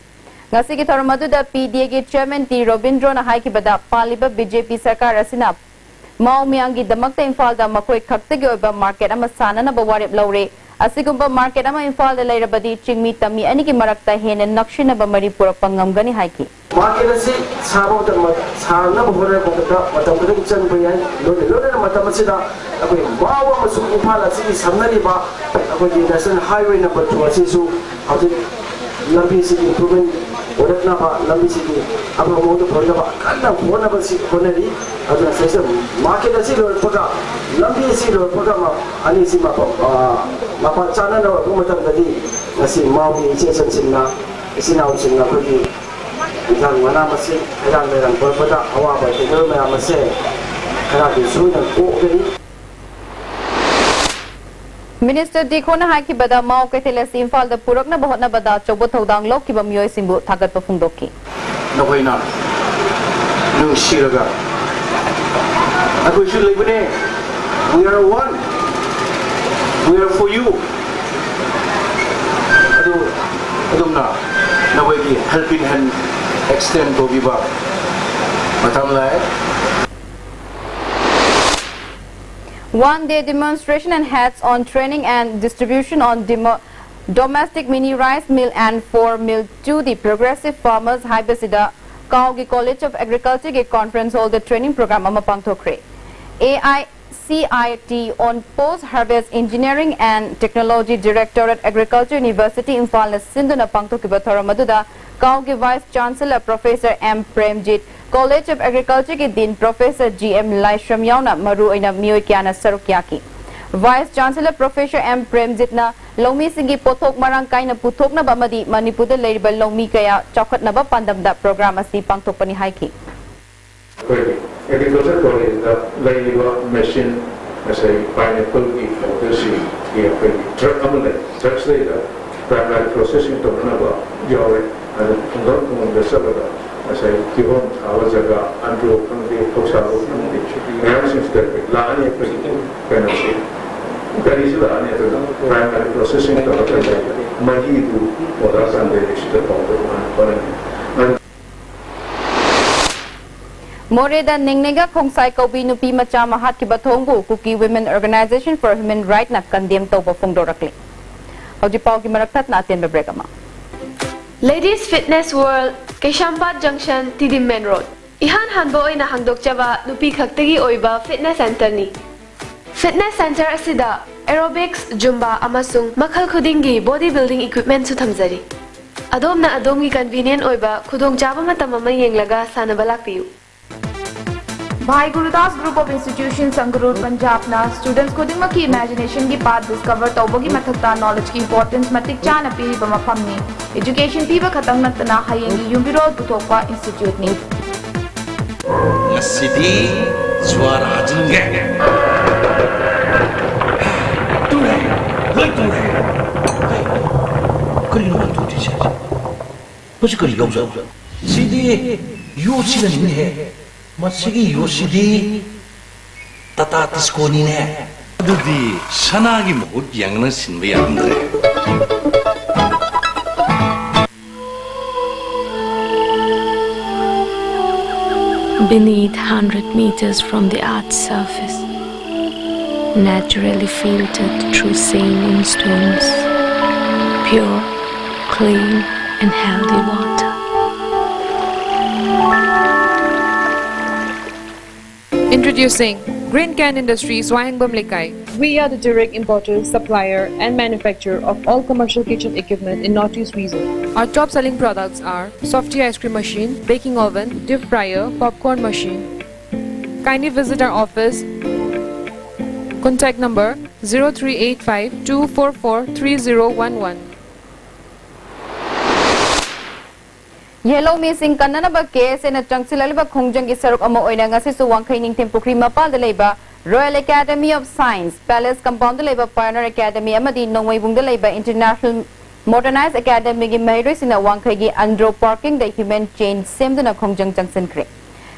ꯉꯁꯤꯒꯤ ꯊꯧꯔꯝ ꯑꯗꯨꯗ PDAꯒꯤ chairman ꯇꯤ ꯔꯣꯕꯤꯟꯗ꯭ꯔꯣꯅ ꯍꯥꯏꯈꯤꯕꯗ, ꯄꯥꯜꯂꯤꯕ BJP ꯁꯔꯀꯥꯔ ꯑꯁꯤꯅ ꯃꯥꯎ ꯃꯤꯌꯥꯝꯒꯤꯗꯃꯛꯇ ꯏꯝꯐꯥꯜꯗ ꯃꯈꯣꯏ ꯈꯛꯇꯒꯤ ꯑꯣꯏꯕ market ꯑꯃ ꯁꯥꯅꯅꯕ ꯋꯥꯔꯦꯞ ꯂꯧꯔꯦ꯫ ꯑꯁꯤꯒꯨꯝꯕ market ꯑꯃ ꯏꯝꯐꯥꯜꯗ ꯂꯩꯔꯕꯗꯤ ꯆꯤꯡꯃꯤ ꯇꯝꯃꯤ ꯑꯅꯤꯒꯤ ꯃꯔꯛꯇ ꯍꯦꯟꯅ ꯅꯛꯁꯤꯟꯅꯕ ꯃꯔꯤ ꯄꯨꯔꯛꯄ ꯉꯝꯒꯅꯤ ꯍꯥꯏꯈꯤ꯫ Market ꯑꯁꯤ ꯁꯥꯕ ꯃꯇꯝ, ꯁꯥꯅꯕ ꯍꯣꯠꯅꯔꯛꯄꯗ ꯃꯇꯝ ꯈꯤꯇꯪ ꯆꯪꯕ ꯌꯥꯏ꯫ ꯂꯣꯏꯅ ꯂꯣꯏꯅꯅ ꯃꯇꯝ ꯑꯁꯤꯗ ꯑꯩꯈꯣꯏ ꯃꯥꯎ ꯑꯃꯁꯨꯡ ꯏꯝꯐꯥꯜ ꯑꯁꯤꯒꯤ ꯁꯝꯅꯔꯤꯕ ꯑꯩꯈꯣꯏꯒꯤ national highway number two ꯑꯁꯤꯁꯨ ꯍꯧꯖꯤꯛ ꯂꯝꯕꯤꯁꯤꯒꯤ improvement ꯑꯣꯏꯔꯛꯅꯕ, ꯂꯝꯕꯤꯁꯤꯒꯤ ꯑꯐꯕ ꯃꯑꯣꯡꯗ ꯐꯪꯅꯕ ꯀꯟꯅ ꯍꯣꯠꯅꯕꯁꯤ ꯍꯣꯠꯅꯔꯤ꯫ ꯑꯗꯨꯅ ꯁꯤꯗꯩꯁꯤꯗ market ꯑꯁꯤ ꯂꯣꯏꯔꯛꯄꯒ, ꯂꯝꯕꯤ ꯑꯁꯤ ꯂꯣꯏꯔꯛꯄꯒ ꯃ-, ꯑꯅꯤꯁꯤ ꯃꯄ-, ꯑ, ꯃꯄꯥ ꯆꯥꯅꯅ ꯑꯣꯏꯔꯛꯄ ꯃꯇꯝꯗꯗꯤ ꯉꯁꯤ ꯃꯥꯎꯒꯤ ꯏꯆꯦ ꯏꯆꯟꯁꯤꯡꯅ, ꯏꯆꯤꯟ ꯏꯅꯥꯎꯁꯤꯡꯅ ꯑꯩꯈꯣꯏꯒꯤ ꯏꯟꯖꯥꯡ ꯃꯅꯥ ꯃꯁꯤꯡ, ꯍꯩꯔꯥꯡ ꯂꯩꯔꯥꯡ ꯄꯨꯔꯛꯄꯗ ꯑꯋꯥꯕ ꯊꯦꯡꯅꯔꯤꯕ ꯃꯌꯥꯝ ꯑꯁꯦ ꯈꯔꯗꯤ ꯁꯣꯏꯗꯅ ꯀꯣꯛꯀꯅꯤ꯫ Minister ꯗꯤ ꯈꯣꯅ ꯍꯥꯏꯈꯤꯕꯗ, ꯃꯥꯎ ꯀꯩꯊꯦꯜ ꯑꯁꯤ ꯏꯝꯐꯥꯜꯗ ꯄꯨꯔꯛꯅꯕ ꯍꯣꯠꯅꯕꯗ ꯑꯆꯧꯕ ꯊꯧꯗꯥꯡ ꯂꯧꯈꯤꯕ ꯃꯤꯑꯣꯏꯁꯤꯡꯕꯨ ꯊꯥꯒꯠꯄ ꯐꯣꯡꯗꯣꯛꯈꯤ꯫ ꯅꯈꯣꯏꯅ ꯅꯨꯡꯁꯤꯔꯒ ꯑꯩꯈꯣꯏꯁꯨ ꯂꯩꯕꯅꯦ, we are one, we are for you꯫ ꯑꯗꯨ ꯑꯗꯨꯝꯅ ꯅꯈꯣꯏꯒꯤ helping hand extend ꯇꯧꯕꯤꯕ ꯃꯇꯝ ꯂꯥꯛꯑꯦ꯫ One day demonstration and hands-on training and distribution on demo-, domestic mini rice mill and four mill to the progressive farmers ꯍꯥꯏꯕꯁꯤꯗ ꯀꯥꯎꯒꯤ College of Agricultureꯒꯤ conference hallꯗ training program ꯑꯃ ꯄꯥꯡꯊꯣꯛꯈ꯭ꯔꯦ꯫ AICIT on Post Harvest Engineering and Technology, Directorate Agriculture University ꯏꯝꯐꯥꯜꯅ ꯁꯤꯟꯗꯨꯅ ꯄꯥꯡꯊꯣꯛꯈꯤꯕ ꯊꯧꯔꯝ ꯑꯗꯨꯗ ꯀꯥꯎꯒꯤ Vice Chancellor Professor M Premjit, College of Agricultureꯒꯤ Dean Professor G M Laishram ꯌꯥꯎꯅ ꯃꯔꯨ ꯑꯣꯏꯅ ꯃꯤꯑꯣꯏ ꯀꯌꯥꯅ ꯁꯔꯨꯛ ꯌꯥꯈꯤ꯫ Vice Chancellor Professor M ꯄ꯭ꯔꯦꯝꯖꯤꯠꯅ ꯂꯧꯃꯤꯁꯤꯡꯒꯤ ꯄꯣꯠꯊꯣꯛ ꯃꯔꯥꯡ ꯀꯥꯏꯅ ꯄꯨꯊꯣꯛꯅꯕ ꯑꯃꯗꯤ ꯃꯅꯤꯄꯨꯔꯗ ꯂꯩꯔꯤꯕ ꯂꯧꯃꯤ ꯀꯌꯥ ꯆꯥꯎꯈꯠꯅꯕ ꯄꯥꯟꯗꯝꯗ program ꯑꯁꯤ ꯄꯥꯡꯊꯣꯛꯄꯅꯤ ꯍꯥꯏꯈꯤ꯫ ꯑꯩꯈꯣꯏꯒꯤ Agriculture Collegeꯇ ꯂꯩꯔꯤꯕ machine, ꯉꯁꯥꯏ pineappleꯒꯤ ꯀꯩꯅꯣꯗ ꯁꯤꯒꯤ ꯑꯩꯈꯣꯏꯒꯤ truck ꯑꯃ ꯂꯩ, truck ꯂꯩꯗ ꯄ꯭ꯔꯥꯏꯃꯥꯔꯤ ꯄ꯭ꯔꯣꯁꯦꯁꯤꯡ ꯇꯧꯅꯅꯕ ꯌꯥꯎꯔꯦ꯫ ꯑꯗꯨ ꯈꯨꯡꯒꯪ ꯈꯨꯡꯒꯪꯗ ꯆꯠꯂꯒ ꯉꯁꯥꯏ ꯀꯤꯍꯣꯝ ꯊꯥꯕ ꯖꯒꯥ, ꯑꯟꯗ꯭ꯔꯣ ꯈꯪꯗꯦ, ꯊꯧꯁꯥꯕ ꯈꯪꯗꯦ, ꯃꯌꯥꯝꯁꯤꯡꯁꯤꯗ ꯑꯩꯈꯣꯏ ꯂꯥꯛꯑꯅꯤ꯫ ꯑꯩꯈꯣꯏꯒꯤ ꯀꯩꯅꯣꯁꯤ, ꯒꯥꯔꯤꯁꯤ ꯂꯥꯛꯑꯅꯤ꯫ ꯑꯗꯨꯅ ꯄ꯭ꯔꯥꯏꯃꯥꯔꯤ ꯄ꯭ꯔꯣꯁꯦꯁꯤꯡ ꯇꯧꯔꯀꯥꯟꯗ ꯃꯍꯤꯗꯨ ꯑꯣꯗꯔ ꯀꯥꯟꯗ ꯁꯤꯗ ꯐꯥꯎꯗꯣꯛꯅ ꯍꯣꯠꯅꯒꯅꯤ꯫ ꯃꯣꯔꯦꯗ ꯅꯤꯡꯅꯩꯒ ꯈꯣꯡꯁꯥꯏ ꯀꯧꯕꯤ ꯅꯨꯄꯤ ꯃꯆꯥ ꯑꯃ ꯍꯥꯠꯈꯤꯕ ꯊꯧꯑꯣꯡꯕꯨ Kuki Women Organisation for Human Rightꯅ condemn ꯇꯧꯕ ꯐꯣꯡꯗꯣꯔꯛꯂꯤ꯫ ꯍꯧꯖꯤꯛ ꯄꯥꯎꯒꯤ ꯃꯔꯛ ꯊꯠꯅ ꯑꯇꯦꯟꯕ ꯕ꯭ꯔꯦꯛ ꯑꯃ꯫ Ladies Fitness World, ꯀꯩꯁꯥꯝꯄꯥꯠ ꯖꯪꯁꯟ, ꯇꯤꯗꯤꯝ ꯃꯦꯟ ꯔꯣꯗ꯫ ꯏꯍꯥꯟ ꯍꯥꯟꯕ ꯑꯣꯏꯅ ꯍꯥꯡꯗꯣꯛꯆꯕ ꯅꯨꯄꯤ ꯈꯛꯇꯒꯤ ꯑꯣꯏꯕ ꯐꯤꯠꯅꯦꯁ ꯁꯦꯟꯇꯔꯅꯤ꯫ ꯐꯤꯠꯅꯦꯁ ꯁꯦꯟꯇꯔ ꯑꯁꯤꯗ ꯑꯦꯔꯣꯕꯤꯛꯁ, ꯖꯨꯝꯕꯥ ꯑꯃꯁꯨꯡ ꯃꯈꯜ ꯈꯨꯗꯤꯡꯒꯤ ꯕꯣꯗꯤ ꯕꯤꯜꯗꯤꯡ ꯏꯀ꯭ꯋꯤꯞꯃꯦꯟꯠꯁꯨ ꯊꯝꯖꯔꯤ꯫ ꯑꯗꯣꯝꯅ ꯑꯗꯣꯝꯒꯤ ꯀꯟꯚꯤꯅꯤꯌꯦꯟꯠ ꯑꯣꯏꯕ ꯈꯨꯗꯣꯡꯆꯥꯕ ꯃꯇꯝ ꯑꯃ ꯌꯦꯡꯂꯒ ꯁꯥꯟꯅꯕ ꯂꯥꯛꯄꯤꯌꯨ꯫ Bhai Gurudas Group of Institutions, Sangrur, Punjabꯅ ꯁ꯭ꯇꯨꯗꯦꯟꯠꯁ ꯈꯨꯗꯤꯡꯃꯛꯀꯤ ꯏꯃꯦꯖꯤꯅꯦꯁꯟꯒꯤ ꯄꯥꯊ ꯗꯤꯁꯀꯚꯔ ꯇꯧꯕꯒꯤ ꯃꯊꯛꯇ ꯅꯣꯂꯦꯖꯀꯤ ꯏꯝꯄꯣꯔꯇꯦꯟꯁ ꯃꯇꯤꯛ ꯆꯥꯅ ꯄꯤꯔꯤꯕ ꯃꯐꯝꯅꯤ꯫ ꯑꯦꯖꯨꯀꯦꯁꯟ ꯄꯤꯕ ꯈꯛꯇꯪ ꯅꯠꯇꯅ ꯍꯌꯦꯡꯒꯤ ꯌꯨꯝꯕꯤꯔꯣꯜ ꯄꯨꯊꯣꯛꯄ ꯏꯟꯁꯇꯤꯇ꯭ꯌꯨꯠꯅꯤ꯫ ꯉꯁꯤꯗꯤ ꯖ꯭ꯋꯥꯔ ꯍꯥꯖꯤꯟꯒꯦ꯫ ꯇꯨꯔꯦ, ꯂꯣꯏ ꯇꯨꯔꯦ꯫ ꯀꯩꯅꯣ ꯃꯥ ꯇꯨꯗ꯭ꯔꯤꯁꯦ? ꯃꯁꯤ ꯀꯔꯤ ꯌꯥꯎꯖꯥꯠꯅꯣ? ꯁꯤꯗꯤ ꯌꯣꯠꯁꯤꯅꯅꯤꯅꯦꯍꯦ꯫ ꯃꯁꯤꯒꯤ ꯌꯣꯠꯁꯤꯗꯤ ꯇꯥꯇꯥ ꯇꯤꯁꯀꯣꯅꯤꯅꯦ꯫ ꯑꯗꯨꯗꯤ ꯁꯅꯥꯒꯤ ꯃꯍꯨꯠ ꯌꯦꯡꯅ ꯁꯤꯟꯕ ꯌꯥꯔꯝꯗ꯭ꯔꯦ꯫ Beneath, hundred meters from the earth's surface, naturally filtered through saline stones, pure, clean, and healthy water. Introducing Green Can Industries, Waihengpam Leikai. We are the direct importer, supplier, and manufacturer of all commercial kitchen equipment in Northeast region. Our top selling products are softy ice cream machine, baking oven, deep fryer, popcorn machine. Kindly visit our office. Contact number zero three eight five two four four three zero one one. ꯌꯦꯜꯍꯧꯃꯤꯁꯤꯡ ꯀꯟꯅꯅꯕ ꯀꯦ ꯑꯦꯁ ꯑꯦꯅ ꯆꯪꯁꯤꯜꯂꯛꯂꯤꯕ ꯈꯣꯡꯖꯪꯒꯤ ꯁꯔꯨꯛ ꯑꯃ ꯑꯣꯏꯅ ꯉꯁꯤꯁꯨ ꯋꯥꯡꯈꯩ ꯅꯤꯡꯊꯦꯝ ꯄꯨꯈ꯭ꯔꯤ ꯃꯄꯥꯟꯗ ꯂꯩꯕ Royal Academy of Science, Palace Compoundꯗ ꯂꯩꯕ Pioneer Academy ꯑꯃꯗꯤ ꯅꯣꯡꯃꯩꯕꯨꯡꯗ ꯂꯩꯕ International Modernized Academyꯒꯤ ꯃꯍꯩꯔꯣꯏꯁꯤꯡꯅ ꯋꯥꯡꯈꯩꯒꯤ ꯑꯟꯗ꯭ꯔꯣ parkingꯗ human chain ꯁꯦꯝꯗꯨꯅ ꯈꯣꯡꯖꯪ ꯆꯪꯁꯤꯟꯈ꯭ꯔꯦ꯫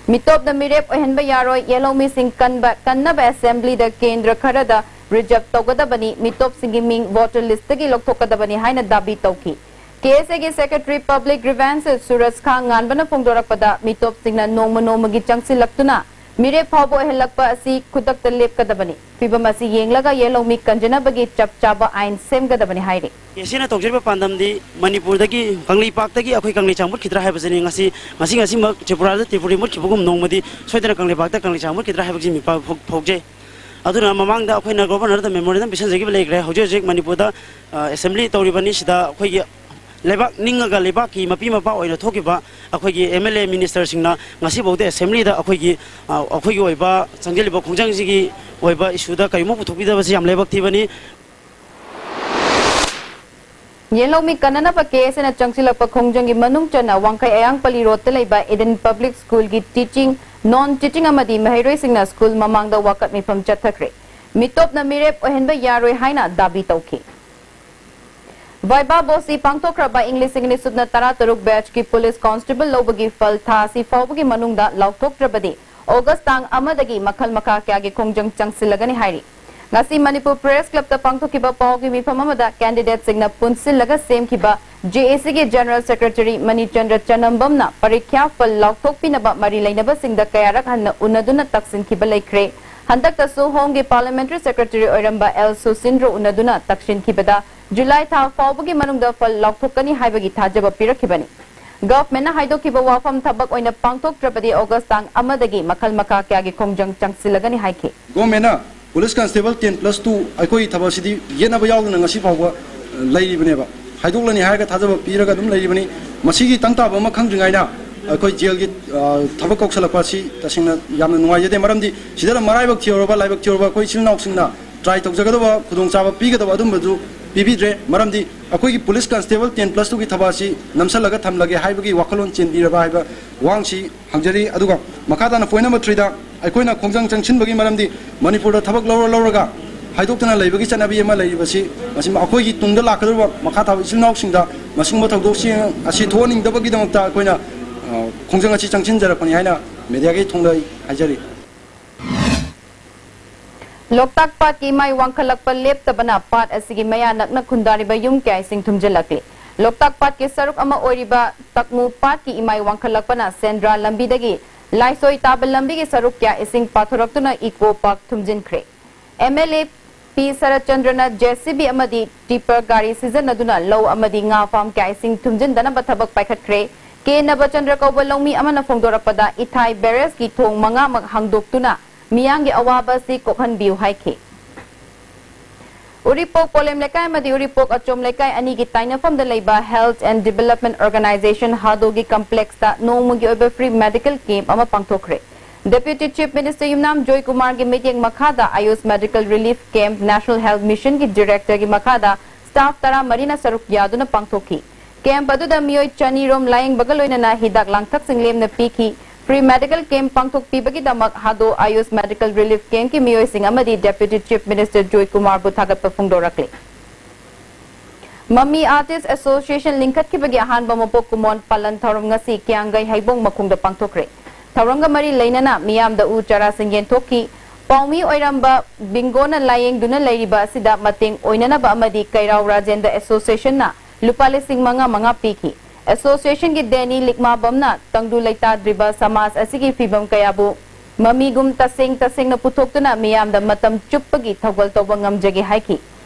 ꯃꯤꯇꯣꯞꯅ ꯃꯤꯔꯦꯞ ꯑꯣꯏꯍꯟꯕ ꯌꯥꯔꯣꯏ, ꯌꯦꯜꯍꯧꯃꯤꯁꯤꯡ ꯀꯟꯕ, ꯀꯟꯅꯕ assemblyꯗ ꯀꯦꯟꯗ꯭ꯔ ꯈꯔꯗ reserve ꯇꯧꯒꯗꯕꯅꯤ, ꯃꯤꯇꯣꯞꯁꯤꯡꯒꯤ ꯃꯤꯡ voter listꯇꯒꯤ ꯂꯧꯊꯣꯛꯀꯗꯕꯅꯤ ꯍꯥꯏꯅ ꯗꯥꯕꯤ ꯇꯧꯈꯤ꯫ KSAꯒꯤ Secretary Public Grievances ꯁꯨꯔꯖ ꯈꯥ ꯉꯥꯟꯕꯅ ꯐꯣꯡꯗꯣꯔꯛꯄꯗ, ꯃꯤꯇꯣꯞꯁꯤꯡꯅ ꯅꯣꯡꯃ ꯅꯣꯡꯃꯒꯤ ꯆꯪꯁꯤꯜꯂꯛꯇꯨꯅ ꯃꯤꯔꯦꯞ ꯐꯥꯎꯕ ꯑꯣꯏꯍꯜꯂꯛꯄ ꯑꯁꯤ ꯈꯨꯗꯛꯇ ꯂꯦꯞꯀꯗꯕꯅꯤ꯫ ꯐꯤꯚꯝ ꯑꯁꯤ ꯌꯦꯡꯂꯒ ꯌꯦꯜꯍꯧꯃꯤ ꯀꯟꯖꯅꯕꯒꯤ ꯆꯞ ꯆꯥꯕ ꯑꯥꯏꯟ ꯁꯦꯝꯒꯗꯕꯅꯤ ꯍꯥꯏꯔꯤ꯫ KSAꯅ ꯇꯧꯖꯔꯤꯕ ꯄꯥꯟꯗꯝꯗꯤ ꯃꯅꯤꯄꯨꯔꯗꯒꯤ, ꯀꯪꯂꯩꯄꯥꯛꯇꯒꯤ ꯑꯩꯈꯣꯏ ꯀꯪꯂꯩꯆꯥ ꯃꯨꯠꯈꯤꯗ꯭ꯔꯥ ꯍꯥꯏꯕꯁꯤꯅꯤ꯫ ꯉꯁꯤ, ꯉꯁꯤ, ꯉꯁꯤꯃꯛ ꯇ꯭ꯔꯤꯄꯨꯔꯥꯗ ꯇ꯭ꯔꯤꯄꯨꯔꯤ ꯃꯨꯠꯈꯤꯕꯒꯨꯝ ꯅꯣꯡꯃꯗꯤ ꯁꯣꯏꯗꯅ ꯀꯪꯂꯩꯄꯥꯛꯇ ꯀꯪꯂꯩꯆꯥ ꯃꯨꯠꯈꯤꯗ꯭ꯔꯥ ꯍꯥꯏꯕꯒꯤ ꯃꯤꯄꯥ ꯐꯣꯡ-, ꯐꯥꯎꯖꯩ꯫ ꯑꯗꯨꯅ ꯃꯃꯥꯡꯗ ꯑꯩꯈꯣꯏꯅ Governorꯗ memorandum ꯄꯤꯁꯤꯟꯖꯈꯤꯕ ꯂꯩꯈ꯭ꯔꯦ꯫ ꯍꯧꯖꯤꯛ ꯍꯧꯖꯤꯛ ꯃꯅꯤꯄꯨꯔꯗ, ꯑ, assembly ꯇꯧꯔꯤꯕꯅꯤ꯫ ꯁꯤꯗ ꯑꯩꯈꯣꯏꯒꯤ ꯂꯩꯕꯥꯛ ꯅꯤꯡꯉꯒ ꯂꯩꯕꯥꯛꯀꯤ ꯃꯄꯤ ꯃꯄꯥ ꯑꯣꯏꯅ ꯊꯣꯛꯈꯤꯕ ꯑꯩꯈꯣꯏꯒꯤ MLA ministerꯁꯤꯡꯅ ꯉꯁꯤꯐꯥꯎꯗ assemblyꯗ ꯑꯩꯈꯣꯏꯒꯤ, ꯑ, ꯑꯩꯈꯣꯏꯒꯤ ꯑꯣꯏꯕ ꯆꯪꯁꯤꯜꯂꯤꯕ ꯈꯣꯡꯖꯪꯁꯤꯒꯤ ꯑꯣꯏꯕ issueꯗ ꯀꯔꯤꯒꯨꯝꯕ ꯄꯨꯊꯣꯛꯄꯤꯗꯕꯁꯤ ꯌꯥꯝ ꯂꯥꯏꯕꯛ ꯊꯤꯕꯅꯤ꯫ ꯌꯦꯜꯍꯧꯃꯤ ꯀꯟꯅꯅꯕ KSAꯅ ꯆꯪꯁꯤꯜꯂꯛꯄ ꯈꯣꯡꯖꯪꯒꯤ ꯃꯅꯨꯡ ꯆꯟꯅ ꯋꯥꯡꯈꯩ ꯑꯌꯥꯡꯄꯜꯂꯤ roadꯇ ꯂꯩꯕ Eden Public Schoolꯒꯤ teaching, non teaching ꯑꯃꯗꯤ ꯃꯍꯩꯔꯣꯏꯁꯤꯡꯅ school ꯃꯃꯥꯡꯗ ꯋꯥꯀꯠ ꯃꯤꯐꯝ ꯆꯠꯊꯈ꯭ꯔꯦ꯫ ꯃꯤꯇꯣꯞꯅ ꯃꯤꯔꯦꯞ ꯑꯣꯏꯍꯟꯕ ꯌꯥꯔꯣꯏ ꯍꯥꯏꯅ ꯗꯥꯕꯤ ꯇꯧꯈꯤ꯫ ꯚꯥꯏꯕꯥ ꯕꯣꯁꯤ ꯄꯥꯡꯊꯣꯛꯈ꯭ꯔꯕ ꯏꯪ ꯂꯤꯁꯤꯡ ꯑꯅꯤ ꯁꯨꯞꯅ ꯇꯔꯥ ꯇꯔꯨꯛ batchꯀꯤ police constable ꯂꯧꯕꯒꯤ ꯐꯜ ꯊꯥ ꯑꯁꯤ ꯐꯥꯎꯕꯒꯤ ꯃꯅꯨꯡꯗ ꯂꯥꯎꯊꯣꯛꯇ꯭ꯔꯕꯗꯤ August ꯇꯥꯡ ꯑꯃꯗꯒꯤ ꯃꯈꯜ ꯃꯈꯥ ꯀꯌꯥꯒꯤ ꯈꯣꯡꯖꯪ ꯆꯪꯁꯤꯜꯂꯒꯅꯤ ꯍꯥꯏꯔꯤ꯫ ꯉꯁꯤ ꯃꯅꯤꯄꯨꯔ Press Clubꯇ ꯄꯥꯡꯊꯣꯛꯈꯤꯕ ꯄꯥꯎꯒꯤ ꯃꯤꯐꯝ ꯑꯃꯗ candidateꯁꯤꯡꯅ ꯄꯨꯟꯁꯤꯜꯂꯒ ꯁꯦꯝꯈꯤꯕ JACꯒꯤ General Secretary ꯃꯅꯤꯆꯟꯗ꯭ꯔ ꯆꯅꯝꯕꯝꯅ ꯄꯔꯤꯈ꯭ꯌꯥ ꯐꯜ ꯂꯥꯎꯊꯣꯛꯄꯤꯅꯕ ꯃꯔꯤ ꯂꯩꯅꯕꯁꯤꯡꯗ ꯀꯌꯥꯔꯛ ꯍꯟꯅ ꯎꯅꯗꯨꯅ ꯇꯛꯁꯤꯟꯈꯤꯕ ꯂꯩꯈ꯭ꯔꯦ꯫ ꯍꯟꯗꯛꯇꯁꯨ Homeꯒꯤ Parliamentary Secretary ꯑꯣꯏꯔꯝꯕ L ꯁꯨꯁꯤꯟꯗ꯭ꯔ ꯎꯅꯗꯨꯅ ꯇꯛꯁꯤꯟꯈꯤꯕꯗ July ꯊꯥ ꯐꯥꯎꯕꯒꯤ ꯃꯅꯨꯡꯗ ꯐꯜ ꯂꯥꯎꯊꯣꯛꯀꯅꯤ ꯍꯥꯏꯕꯒꯤ ꯊꯥꯖꯕ ꯄꯤꯔꯛꯈꯤꯕꯅꯤ꯫ Governmentꯅ ꯍꯥꯏꯗꯣꯛꯈꯤꯕ ꯋꯥꯐꯝ ꯊꯕꯛ ꯑꯣꯏꯅ ꯄꯥꯡꯊꯣꯛꯇ꯭ꯔꯕꯗꯤ August ꯇꯥꯡ ꯑꯃꯗꯒꯤ ꯃꯈꯜ ꯃꯈꯥ ꯀꯌꯥꯒꯤ ꯈꯣꯡꯖꯪ ꯆꯪꯁꯤꯜꯂꯒꯅꯤ ꯍꯥꯏꯈꯤ꯫ Governmentꯅ police constable ten plus two ꯑꯩꯈꯣꯏꯒꯤ ꯊꯕꯛꯁꯤꯗꯤ ꯌꯦꯠꯅꯕ ꯌꯥꯎꯗꯅ ꯉꯁꯤ ꯐꯥꯎꯕ, ꯑ, ꯂꯩꯔꯤꯕꯅꯦꯕ꯫ ꯍꯥꯏꯗꯣꯛꯂꯅꯤ ꯍꯥꯏꯔꯒ ꯊꯥꯖꯕ ꯄꯤꯔꯒ ꯑꯗꯨꯝ ꯂꯩꯔꯤꯕꯅꯤ꯫ ꯃꯁꯤꯒꯤ ꯇꯪ ꯇꯥꯕ ꯑꯃ ꯈꯪꯗ꯭ꯔꯤꯉꯩꯗ ꯑꯩꯈꯣꯏ jailꯒꯤ, ꯑ, ꯊꯕꯛ ꯀꯧꯁꯜꯂꯛꯄ ꯑꯁꯤ ꯇꯁꯦꯡꯅ ꯌꯥꯝꯅ ꯅꯨꯡꯉꯥꯏꯖꯗꯦ꯫ ꯃꯔꯝꯗꯤ ꯁꯤꯗꯅ ꯃꯔꯥꯏꯕꯛ ꯊꯤꯔꯨꯔꯕ, ꯂꯥꯏꯕꯛ ꯊꯤꯔꯨꯔꯕ ꯑꯩꯈꯣꯏ ꯏꯆꯤꯜ ꯏꯅꯥꯎꯁꯤꯡꯅ try ꯇꯧꯖꯒꯗꯕ, ꯈꯨꯗꯣꯡꯆꯥꯕ ꯄꯤꯒꯗꯕ ꯑꯗꯨꯝꯕꯁꯨ ꯄꯤꯕꯤꯗ꯭ꯔꯦ꯫ ꯃꯔꯝꯗꯤ ꯑꯩꯈꯣꯏꯒꯤ police constable ten plus twoꯒꯤ ꯊꯕꯛ ꯑꯁꯤ ꯅꯝꯁꯜꯂꯒ ꯊꯝꯂꯒꯦ ꯍꯥꯏꯕꯒꯤ ꯋꯥꯈꯜꯂꯣꯟ ꯆꯦꯟꯕꯤꯔꯕ ꯍꯥꯏꯕ ꯋꯥꯍꯪꯁꯤ ꯍꯪꯖꯔꯤ꯫ ꯑꯗꯨꯒ ꯃꯈꯥ ꯇꯥꯅ point number threeꯗ ꯑꯩꯈꯣꯏꯅ ꯈꯣꯡꯖꯪ ꯆꯪꯁꯤꯟꯕꯒꯤ ꯃꯔꯝꯗꯤ ꯃꯅꯤꯄꯨꯔꯗ ꯊꯕꯛ ꯂꯧꯔ ꯂꯧꯔꯒ ꯍꯥꯏꯗꯣꯛꯇꯅ ꯂꯩꯕꯒꯤ ꯆꯠꯅꯕꯤ ꯑꯃ ꯂꯩꯔꯤꯕꯁꯤ, ꯃꯁꯤ ꯑꯩꯈꯣꯏꯒꯤ ꯇꯨꯡꯗ ꯂꯥꯛꯀꯗꯧꯔꯤꯕ ꯃꯈꯥ ꯊꯥꯕ ꯏꯆꯤꯜ ꯏꯅꯥꯎꯁꯤꯡꯗ ꯃꯁꯤꯒꯨꯝꯕ ꯊꯧꯗꯣꯛꯁꯤꯡ ꯑꯁꯤ ꯊꯣꯛꯍꯟꯅꯤꯡꯗꯕꯒꯤꯗꯃꯛꯇ ꯑꯩꯈꯣꯏꯅ, ꯑ, ꯈꯣꯡꯖꯪ ꯑꯁꯤ ꯆꯪꯁꯤꯟꯖꯔꯛꯄꯅꯤ ꯍꯥꯏꯅ ꯃꯦꯗꯤꯌꯥꯒꯤ ꯊꯣꯡꯗ ꯑꯩ ꯍꯥꯏꯖꯔꯤ꯫ ꯂꯣꯛꯇꯥꯛ ꯄꯥꯠꯀꯤ ꯏꯃꯥꯏ ꯋꯥꯡꯈꯠꯂꯛꯄ ꯂꯦꯞꯇꯕꯅ ꯄꯥꯠ ꯑꯁꯤꯒꯤ ꯃꯌꯥ ꯅꯛꯅ ꯈꯨꯟꯗꯥꯔꯤꯕ ꯌꯨꯝ ꯀꯌꯥ ꯏꯁꯤꯡ ꯊꯨꯝꯖꯤꯜꯂꯛꯂꯤ꯫ ꯂꯣꯛꯇꯥꯛ ꯄꯥꯠꯀꯤ ꯁꯔꯨꯛ ꯑꯃ ꯑꯣꯏꯔꯤꯕ ꯇꯛꯃꯨ ꯄꯥꯠꯀꯤ ꯏꯃꯥꯏ ꯋꯥꯡꯈꯠꯂꯛꯄꯅ ꯁꯦꯟꯗ꯭ꯔꯥ ꯂꯝꯕꯤꯗꯒꯤ ꯂꯥꯏꯁꯣꯏ ꯇꯥꯕ ꯂꯝꯕꯤꯒꯤ ꯁꯔꯨꯛ ꯀꯌꯥ ꯏꯁꯤꯡ ꯄꯥꯊꯣꯔꯛꯇꯨꯅ ꯏꯀꯣ ꯄꯥꯔꯛ ꯊꯨꯝꯖꯤꯟꯈ꯭ꯔꯦ꯫ ꯑꯦꯝ ꯑꯦꯜ ꯑꯦ ꯄꯤ ꯁꯔꯠꯆꯟꯗ꯭ꯔꯅ ꯖꯦ ꯁꯤ ꯕꯤ ꯑꯃꯗꯤ ꯇꯤꯄꯔ ꯒꯥꯔꯤ ꯁꯤꯖꯤꯟꯅꯗꯨꯅ ꯂꯧ ꯑꯃꯗꯤ ꯉꯥ ꯐꯥꯝ ꯀꯌꯥ ꯏꯁꯤꯡ ꯊꯨꯝꯖꯤꯟꯗꯅꯕ ꯊꯕꯛ ꯄꯥꯏꯈꯠꯈ꯭ꯔꯦ꯫ ꯀꯦ ꯅꯕꯆꯟꯗ꯭ꯔ ꯀꯧꯕ ꯂꯧꯃꯤ ꯑꯃꯅ ꯐꯣꯡꯗꯣꯔꯛꯄꯗ, ꯏꯊꯥꯏ ꯕꯦꯔꯦꯖꯀꯤ ꯊꯣꯡ ꯃꯉꯥꯃꯛ ꯍꯥꯡꯗꯣꯛꯇꯨꯅ ꯃꯤꯌꯥꯝꯒꯤ ꯑꯋꯥꯕ ꯑꯁꯤ ꯀꯣꯛꯍꯟꯕꯤꯌꯨ ꯍꯥꯏꯈꯤ꯫ ꯎꯔꯤꯄꯣꯛ ꯄꯣꯂꯦꯝ ꯂꯩꯀꯥꯏ ꯑꯃꯗꯤ ꯎꯔꯤꯄꯣꯛ ꯑꯆꯣꯝ ꯂꯩꯀꯥꯏ ꯑꯅꯤꯒꯤ ꯇꯥꯏꯅꯐꯝꯗ ꯂꯩꯕ Health and Development Organisation ꯍꯥꯗꯣꯒꯤ ꯀꯝꯄ꯭ꯂꯦꯛꯁꯇ ꯅꯣꯡꯃꯒꯤ ꯑꯣꯏꯕ ꯐ꯭ꯔꯤ ꯃꯦꯗꯤꯀꯦꯜ ꯀꯦꯝꯞ ꯑꯃ ꯄꯥꯡꯊꯣꯛꯈ꯭ꯔꯦ꯫ ꯗꯦꯄ꯭ꯌꯨꯇꯤ ꯆꯤꯐ ꯃꯤꯅꯤꯁꯇꯔ ꯌꯨꯝꯅꯥꯝ ꯖꯣꯏꯀꯨꯃꯥꯔꯒꯤ ꯃꯤꯠꯌꯦꯡ ꯃꯈꯥꯗ Ayush medical relief camp national health ꯃꯤꯁꯟꯒꯤ ꯗꯤꯔꯦꯛꯇꯔꯒꯤ ꯃꯈꯥꯗ ꯁ꯭ꯇꯥꯐ ꯇꯔꯥꯃꯔꯤꯅ ꯁꯔꯨꯛ ꯌꯥꯗꯨꯅ ꯄꯥꯡꯊꯣꯛꯈꯤ꯫ ꯀꯦꯝꯞ ꯑꯗꯨꯗ ꯃꯤꯑꯣꯏ ꯆꯅꯤ ꯔꯣꯝ ꯂꯥꯌꯦꯡꯕꯒ ꯂꯣꯏꯅꯅ ꯍꯤꯗꯥꯛ ꯂꯥꯡꯊꯛꯁꯤꯡ ꯂꯦꯝꯅ ꯄꯤꯈꯤ꯫ ꯐ꯭ꯔꯤ ꯃꯦꯗꯤꯀꯦꯜ ꯀꯦꯝꯞ ꯄꯥꯡꯊꯣꯛꯄꯤꯕꯒꯤꯗꯃꯛ ꯍꯥꯗꯣ ꯑꯌꯨꯁ ꯃꯦꯗꯤꯀꯦꯜ ꯔꯤꯂꯤꯐ ꯀꯦꯝꯞꯀꯤ ꯃꯤꯑꯣꯏꯁꯤꯡ ꯑꯃꯗꯤ ꯗꯦꯄ꯭ꯌꯨꯇꯤ ꯆꯤꯐ ꯃꯤꯅꯤꯁꯇꯔ ꯖꯣꯏꯀꯨꯃꯥꯔꯕꯨ ꯊꯥꯒꯠꯄ ꯐꯣꯡꯗꯣꯔꯛꯂꯤ꯫ ꯃꯃꯤ ꯑꯥꯔꯇꯤꯁ ꯑꯦꯁꯣꯁꯤꯌꯦꯁꯟ ꯂꯤꯡꯈꯠꯈꯤꯕꯒꯤ ꯑꯍꯥꯟꯕ ꯃꯄꯣꯛ ꯀꯨꯝꯑꯣꯟ ꯄꯥꯂꯟ ꯊꯧꯔꯝ ꯉꯁꯤ ꯀꯤꯌꯥꯡꯒꯩ ꯍꯩꯕꯣꯡ ꯃꯈꯣꯡꯗ ꯄꯥꯡꯊꯣꯛꯈ꯭ꯔꯦ꯫ ꯊꯧꯔꯝꯒ ꯃꯔꯤ ꯂꯩꯅꯅ ꯃꯤꯌꯥꯝꯗ ꯎ ꯆꯥꯔꯥꯁꯤꯡ ꯌꯦꯟꯊꯣꯛꯈꯤ꯫ ꯄꯥꯎꯃꯤ ꯑꯣꯏꯔꯝꯕ ꯕꯤꯡꯒꯣꯅ ꯂꯥꯌꯦꯡꯗꯨꯅ ꯂꯩꯔꯤꯕ ꯑꯁꯤꯗ ꯃꯇꯦꯡ ꯑꯣꯏꯅꯅꯕ ꯑꯃꯗꯤ ꯀꯩꯔꯥꯎ ꯔꯥꯖꯦꯟꯗ꯭ꯔ ꯑꯦꯁꯣꯁꯤꯌꯦꯁꯟꯅ ꯂꯨꯄꯥ ꯂꯤꯁꯤꯡ ꯃꯉꯥ ꯃꯉꯥ ꯄꯤꯈꯤ꯫ ꯑꯦꯁꯣꯁꯤꯌꯦꯁꯟꯒꯤ ꯗꯦꯅꯤ ꯂꯤꯛꯃꯥꯕꯝꯅ ꯇꯪꯗꯨ ꯂꯩꯇꯥꯗ꯭ꯔꯤꯕ ꯁꯃꯥꯖ ꯑꯁꯤꯒꯤ ꯐꯤꯚꯝ ꯀꯌꯥꯕꯨ ꯃꯃꯤꯒꯨꯝ ꯇꯁꯦꯡ ꯇꯁꯦꯡꯅ ꯄꯨꯊꯣꯛꯇꯨꯅ ꯃꯤꯌꯥꯝꯗ ꯃꯇꯝ ꯆꯨꯞꯄꯒꯤ ꯊꯧꯒꯜ ꯇꯧꯕ ꯉꯝꯖꯒꯦ ꯍꯥꯏꯈꯤ꯫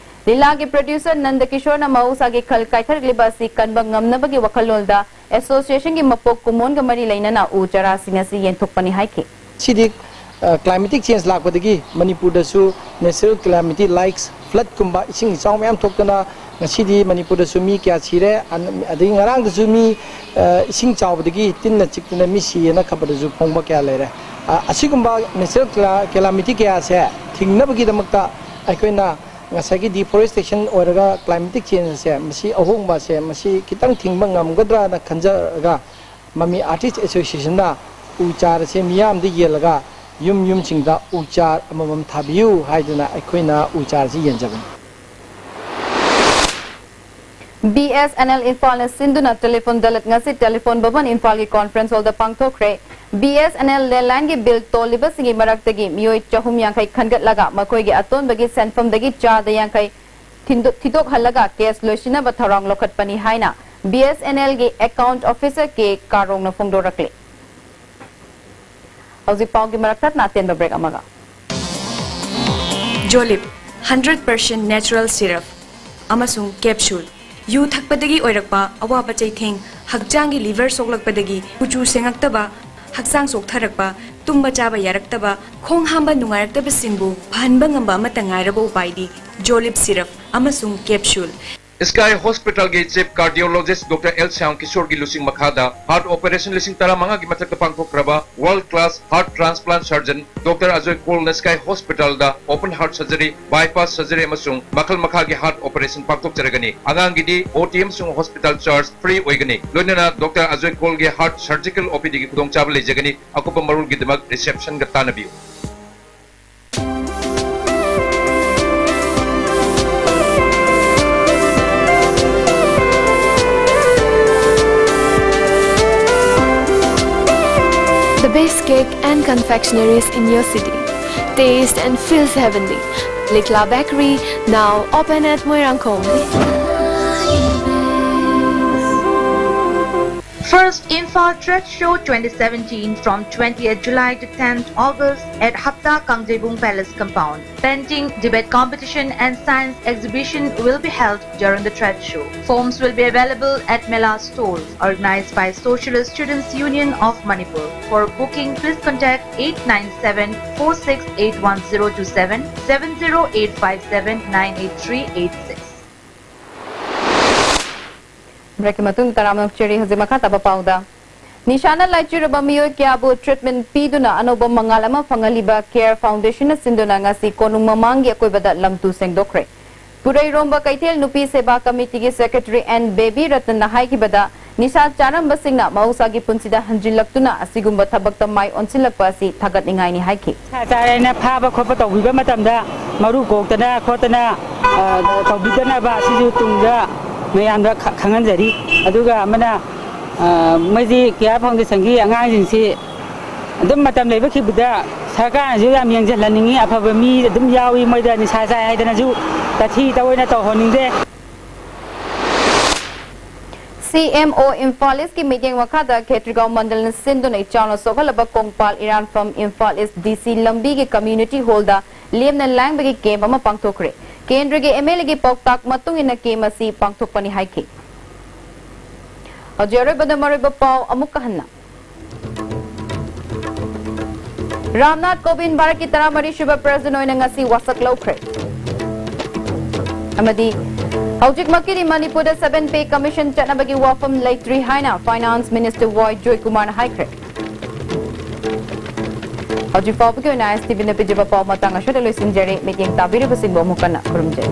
ꯂꯤꯂꯥꯒꯤ ꯄ꯭ꯔꯣꯗ꯭ꯌꯨꯁꯔ ꯅꯟꯗꯀꯤꯁꯣꯔꯅ ꯃꯍꯧꯁꯥꯒꯤ ꯈꯜ ꯀꯥꯏꯊꯔꯛꯂꯤꯕ ꯑꯁꯤ ꯀꯟꯕ ꯉꯝꯅꯕꯒꯤ ꯋꯥꯈꯜꯂꯣꯟꯗ ꯑꯦꯁꯣꯁꯤꯌꯦꯁꯟꯒꯤ ꯃꯄꯣꯛ ꯀꯨꯝꯑꯣꯟꯒ ꯃꯔꯤ ꯂꯩꯅꯅ ꯎ ꯆꯥꯔꯥꯁꯤꯡ ꯑꯁꯤ ꯌꯦꯟꯊꯣꯛꯄꯅꯤ ꯍꯥꯏꯈꯤ꯫ ꯁꯤꯗꯤ ꯀ꯭ꯂꯥꯏꯃꯦꯇꯤꯛ ꯆꯦꯟꯖ ꯂꯥꯛꯄꯗꯒꯤ ꯃꯅꯤꯄꯨꯔꯗꯁꯨ natural calamity like flood ꯀꯨꯝꯕ ꯏꯁꯤꯡ ꯏꯆꯥꯎ ꯃꯌꯥꯝ ꯊꯣꯛꯇꯅ ꯉꯁꯤꯗꯤ ꯃꯅꯤꯄꯨꯔꯗꯁꯨ ꯃꯤ ꯀꯌꯥ ꯁꯤꯔꯦ꯫ ꯑꯗꯒꯤ ꯉꯔꯥꯡꯗꯁꯨ ꯃꯤ ꯏꯁꯤꯡ ꯆꯥꯎꯕꯗꯒꯤ ꯇꯤꯟꯅ ꯆꯤꯛꯇꯅ ꯃꯤ ꯁꯤꯌꯦꯅ ꯈꯕꯔꯗꯁꯨ ꯐꯣꯡꯕ ꯀꯌꯥ ꯂꯩꯔꯦ꯫ ꯑꯁꯤꯒꯨꯝꯕ natural calamity ꯀꯌꯥꯁꯦ ꯊꯤꯡꯅꯕꯒꯤꯗꯃꯛꯇ ꯑꯩꯈꯣꯏꯅ ꯉꯁꯥꯏꯒꯤ deforestation ꯑꯣꯏꯔꯒ climate change ꯑꯁꯦ, ꯃꯁꯤ ꯑꯍꯣꯡꯕ ꯑꯁꯦ, ꯃꯁꯤ ꯈꯤꯇꯪ ꯊꯤꯡꯕ ꯉꯝꯒꯗ꯭ꯔꯥꯅ ꯈꯟꯖꯔꯒ ꯃꯃꯤ artist associationꯅ ꯎ ꯆꯥꯔ ꯑꯁꯦ ꯃꯤꯌꯥꯝꯗ ꯌꯦꯜꯂꯒ ꯌꯨꯝ ꯌꯨꯝꯁꯤꯡꯗ ꯎ ꯆꯥꯔ ꯑꯃꯃꯝ ꯊꯥꯕꯤꯌꯨ ꯍꯥꯏꯗꯨꯅ ꯑꯩꯈꯣꯏꯅ ꯎ ꯆꯥꯔꯁꯤ ꯌꯦꯟꯖꯕꯅꯤ꯫ BSNL ꯏꯝꯐꯥꯜꯅ ꯁꯤꯟꯗꯨꯅ ꯇꯦꯂꯤꯐꯣꯟ ꯗꯂꯠ ꯉꯁꯤ ꯇꯦꯂꯤꯐꯣꯟ ꯚꯕꯟ ꯏꯝꯐꯥꯜꯒꯤ ꯀꯣꯟꯐꯔꯦꯟꯁ ꯍꯣꯜꯗ ꯄꯥꯡꯊꯣꯛꯈ꯭ꯔꯦ꯫ BSNL ꯂꯦꯟꯂꯥꯏꯟꯒꯤ ꯕꯤꯜ ꯇꯣꯜꯂꯤꯕꯁꯤꯡꯒꯤ ꯃꯔꯛꯇꯒꯤ ꯃꯤꯑꯣꯏ ꯆꯍꯨꯝ ꯌꯥꯡꯈꯩ ꯈꯟꯒꯠꯂꯒ ꯃꯈꯣꯏꯒꯤ ꯑꯇꯣꯟꯕꯒꯤ ꯁꯦꯟꯐꯝꯗꯒꯤ ꯆꯥꯗ ꯌꯥꯡꯈꯩ ꯊꯤꯟꯗꯣꯛ-, ꯊꯤꯗꯣꯛꯍꯜꯂꯒ ꯀꯦꯁ ꯂꯣꯏꯁꯤꯟꯅꯕ ꯊꯧꯔꯥꯡ ꯂꯧꯈꯠꯄꯅꯤ ꯍꯥꯏꯅ BSNL ꯒꯤ account officer K ꯀꯥꯔꯣꯡꯅ ꯐꯣꯡꯗꯣꯔꯛꯂꯤ꯫ ꯍꯧꯖꯤꯛ ꯄꯥꯎꯒꯤ ꯃꯔꯛ ꯊꯠꯅ ꯑꯇꯦꯟꯕ ꯕ꯭ꯔꯦꯛ ꯑꯃꯒ꯫ ꯖꯣꯂꯤꯞ, hundred percent natural syrup ꯑꯃꯁꯨꯡ capsule꯫ ꯌꯨ ꯊꯛꯄꯗꯒꯤ ꯑꯣꯏꯔꯛꯄ ꯑꯋꯥꯕ ꯆꯩꯊꯦꯡ, ꯍꯛꯆꯥꯡꯒꯤ liver ꯁꯣꯛꯂꯛꯄꯗꯒꯤ ꯀꯨꯆꯨ ꯁꯦꯡꯉꯛꯇꯕ, ꯍꯛꯆꯥꯡ ꯆꯣꯛꯊꯔꯛꯄ, ꯇꯨꯝꯕ ꯆꯥꯕ ꯌꯥꯔꯛꯇꯕ, ꯈꯣꯡ ꯍꯥꯝꯕ ꯅꯨꯡꯉꯥꯏꯔꯛꯇꯕꯁꯤꯡꯕꯨ ꯐꯍꯟꯕ ꯉꯝꯕ ꯑꯃꯠꯇ ꯉꯥꯏꯔꯕ ꯎꯄꯥꯏꯗꯤ ꯖꯣꯂꯤꯞ syrup ꯑꯃꯁꯨꯡ capsule꯫ Sky Hospital ꯒꯤ Chief Cardiologist Doctor L Shyam ꯀꯤꯁꯣꯔꯒꯤ ꯂꯨꯆꯤꯡ ꯃꯈꯥꯗ heart operation ꯂꯤꯁꯤꯡ ꯇꯔꯥꯃꯉꯥꯒꯤ ꯃꯊꯛꯇ ꯄꯥꯡꯊꯣꯛꯈ꯭ꯔꯕ world class heart transplant surgeon Doctor Ajoy ꯀꯣꯜꯅ Sky Hospital ꯗ open heart surgery, bypass surgery ꯑꯃꯁꯨꯡ ꯃꯈꯜ ꯃꯈꯥꯒꯤ heart operation ꯄꯥꯡꯊꯣꯛꯆꯔꯒꯅꯤ꯫ ꯑꯉꯥꯡꯒꯤꯗꯤ O T ꯑꯃꯁꯨꯡ hospital charge free ꯑꯣꯏꯒꯅꯤ꯫ ꯂꯣꯏꯅꯅ Doctor Ajoy ꯀꯣꯜꯒꯤ heart surgical O P D ꯒꯤ ꯈꯨꯗꯣꯡꯆꯥꯕ ꯂꯩꯖꯒꯅꯤ꯫ ꯑꯀꯨꯞꯄ ꯃꯔꯣꯜꯒꯤꯗꯃꯛ reception ꯒ ꯇꯥꯟꯅꯕꯤꯌꯨ꯫ The best cake and confectionaries in your city. Taste and feels heavenly. Likla Bakery, now open at Moirangkhom. First Imphal Trade Show twenty seventeen from twentieth July to tenth August at Hapta Kangjebung Palace compound. Painting, debate competition and science exhibition will be held during the trade show. Forms will be available at Mela stalls, organized by Socialist Students Union of Manipur. For booking, please contact eight nine seven four six eight one zero two seven, seven zero eight five seven nine eight three eight six. ꯕ꯭ꯔꯦꯛꯀꯤ ꯃꯇꯨꯡꯗ ꯇꯔꯥꯝꯅ ꯑꯣꯛꯆꯔꯤ꯫ ꯍꯧꯖꯤꯛ ꯃꯈꯥ ꯇꯥꯕ ꯄꯥꯎꯗ꯫ ꯅꯤꯁꯥꯅ ꯂꯥꯏꯆꯨꯔꯕ ꯃꯤꯑꯣꯏ ꯀꯌꯥꯕꯨ treatment ꯄꯤꯗꯨꯅ ꯑꯅꯧꯕ ꯃꯉꯥꯜ ꯑꯃ ꯐꯪꯍꯜꯂꯤꯕ CARE Foundation ꯅ ꯁꯤꯟꯗꯨꯅ ꯉꯁꯤ ꯀꯣꯅꯨꯡ ꯃꯃꯥꯡꯒꯤ ꯑꯀꯣꯏꯕꯗ ꯂꯝꯇꯨ ꯁꯦꯡꯗꯣꯛꯈ꯭ꯔꯦ꯫ ꯄꯨꯔꯩꯔꯣꯝꯕ ꯀꯩꯊꯦꯜ ꯅꯨꯄꯤ ꯁꯦꯕꯥ committee ꯒꯤ secretary N ꯕꯦꯕꯤ ꯔꯇꯟꯅ ꯍꯥꯏꯈꯤꯕꯗ, ꯅꯤꯁꯥ ꯆꯥꯔꯝꯕꯁꯤꯡꯅ ꯃꯍꯧꯁꯥꯒꯤ ꯄꯨꯟꯁꯤꯗ ꯍꯟꯖꯤꯜꯂꯛꯇꯨꯅ ꯑꯁꯤꯒꯨꯝꯕ ꯊꯕꯛꯇ ꯃꯥꯏ ꯑꯣꯟꯁꯤꯜꯂꯛꯄ ꯑꯁꯤ ꯊꯥꯒꯠꯅꯤꯡꯉꯥꯏꯅꯤ ꯍꯥꯏꯈꯤ꯫ ꯅꯤꯁꯥ ꯆꯥꯔꯦꯅ ꯐꯥꯕ ꯈꯣꯠꯄ ꯇꯧꯕꯤꯕ ꯃꯇꯝꯗ ꯃꯔꯨ ꯀꯣꯛꯇꯅ ꯈꯣꯠꯇꯅ, ꯑ, ꯇꯧꯕꯤꯗꯅꯕ ꯑꯁꯤꯁꯨ ꯇꯨꯡꯗ ꯃꯌꯥꯝꯗ ꯈ-, ꯈꯪꯍꯟꯖꯔꯤ꯫ ꯑꯗꯨꯒ ꯑꯃꯅ, ꯑ, ꯃꯣꯏꯁꯤ ꯀꯤꯌꯥꯔ ꯐꯥꯎꯟꯗꯦꯁꯟꯒꯤ ꯑꯉꯥꯡꯁꯤꯡꯁꯤ ꯑꯗꯨꯝ ꯃꯇꯝ ꯂꯩꯕ ꯈꯤꯕꯗ ꯁꯔꯀꯥꯔꯅꯁꯨ ꯌꯥꯝ ꯌꯦꯡꯁꯤꯜꯍꯟꯅꯤꯡꯉꯤ꯫ ꯑꯐꯕ ꯃꯤ ꯑꯗꯨꯝ ꯌꯥꯎꯏ, ꯃꯣꯏꯗ ꯅꯤꯁꯥ ꯆꯥꯏ ꯍꯥꯏꯗꯅꯁꯨ ꯇꯥꯊꯤ ꯇꯑꯣꯏꯅ ꯇꯧꯍꯟꯅꯤꯡꯗꯦ꯫ ꯁꯤ ꯑꯦꯝ ꯑꯣ ꯏꯝꯐꯥꯜ ꯏꯁꯀꯤ ꯃꯤꯠꯌꯦꯡ ꯃꯈꯥꯗ ꯈꯦꯇ꯭ꯔꯤꯒꯥꯎ ꯃꯟꯗꯜꯅ ꯁꯤꯟꯗꯨꯅ ꯏꯆꯥꯎꯅ ꯁꯣꯛꯍꯜꯂꯕ ꯀꯣꯡꯄꯥꯜ ꯏꯔꯥꯟꯐꯝ ꯏꯝꯐꯥꯜ ꯏꯁ ꯗꯤ ꯁꯤ ꯂꯝꯕꯤꯒꯤ ꯀꯝꯃ꯭ꯌꯨꯅꯤꯇꯤ ꯍꯣꯜꯗ ꯂꯦꯝꯅ ꯂꯥꯡꯕꯒꯤ ꯀꯦꯝꯞ ꯑꯃ ꯄꯥꯡꯊꯣꯛꯈ꯭ꯔꯦ꯫ ꯀꯦꯟꯗ꯭ꯔꯒꯤ ꯑꯦꯝ ꯑꯦꯜ ꯑꯦꯒꯤ ꯄꯥꯎꯇꯥꯛ ꯃꯇꯨꯡ ꯏꯟꯅ ꯀꯦꯝꯞ ꯑꯁꯤ ꯄꯥꯡꯊꯣꯛꯄꯅꯤ ꯍꯥꯏꯈꯤ꯫ ꯍꯧꯖꯤꯛ ꯑꯔꯣꯏꯕꯗ ꯃꯔꯨꯑꯣꯏꯕ ꯄꯥꯎ ꯑꯃꯨꯛꯀ ꯍꯟꯅ꯫ ꯔꯥꯝꯅꯥꯊ ꯀꯣꯕꯤꯟꯗ ꯚꯥꯔꯠꯀꯤ ꯇꯔꯥꯃꯔꯤ ꯁꯨꯕ ꯄ꯭ꯔꯦꯁꯤꯗꯦꯟꯠ ꯑꯣꯏꯅ ꯉꯁꯤ ꯋꯥꯁꯛ ꯂꯧꯈ꯭ꯔꯦ꯫ ꯑꯃꯗꯤ ꯍꯧꯖꯤꯛꯃꯛꯀꯤꯗꯤ ꯃꯅꯤꯄꯨꯔꯗ seven pay commission ꯆꯠꯅꯕꯒꯤ ꯋꯥꯐꯝ ꯂꯩꯇ꯭ꯔꯤ ꯍꯥꯏꯅ ꯐꯥꯏꯅꯥꯟꯁ ꯃꯤꯅꯤꯁꯇꯔ ꯋꯥꯏ ꯖꯣꯏꯀꯨꯃꯥꯔꯅ ꯍꯥꯏꯈ꯭ꯔꯦ꯫ ꯍꯧꯖꯤꯛ ꯐꯥꯎꯕꯒꯤ ꯑꯣꯏꯅ ꯑꯥꯏ ꯑꯦꯁ ꯇꯤ ꯚꯤꯅ ꯄꯤꯖꯕ ꯄꯥꯎ ꯃꯇꯥꯡ ꯑꯁꯤꯗ ꯂꯣꯏꯁꯤꯟꯖꯔꯦ꯫ ꯃꯤꯠꯌꯦꯡ ꯇꯥꯕꯤꯔꯤꯕꯁꯤꯡꯕꯨ ꯑꯃꯨꯛ ꯍꯟꯅ ꯈꯨꯔꯨꯝꯖꯔꯤ꯫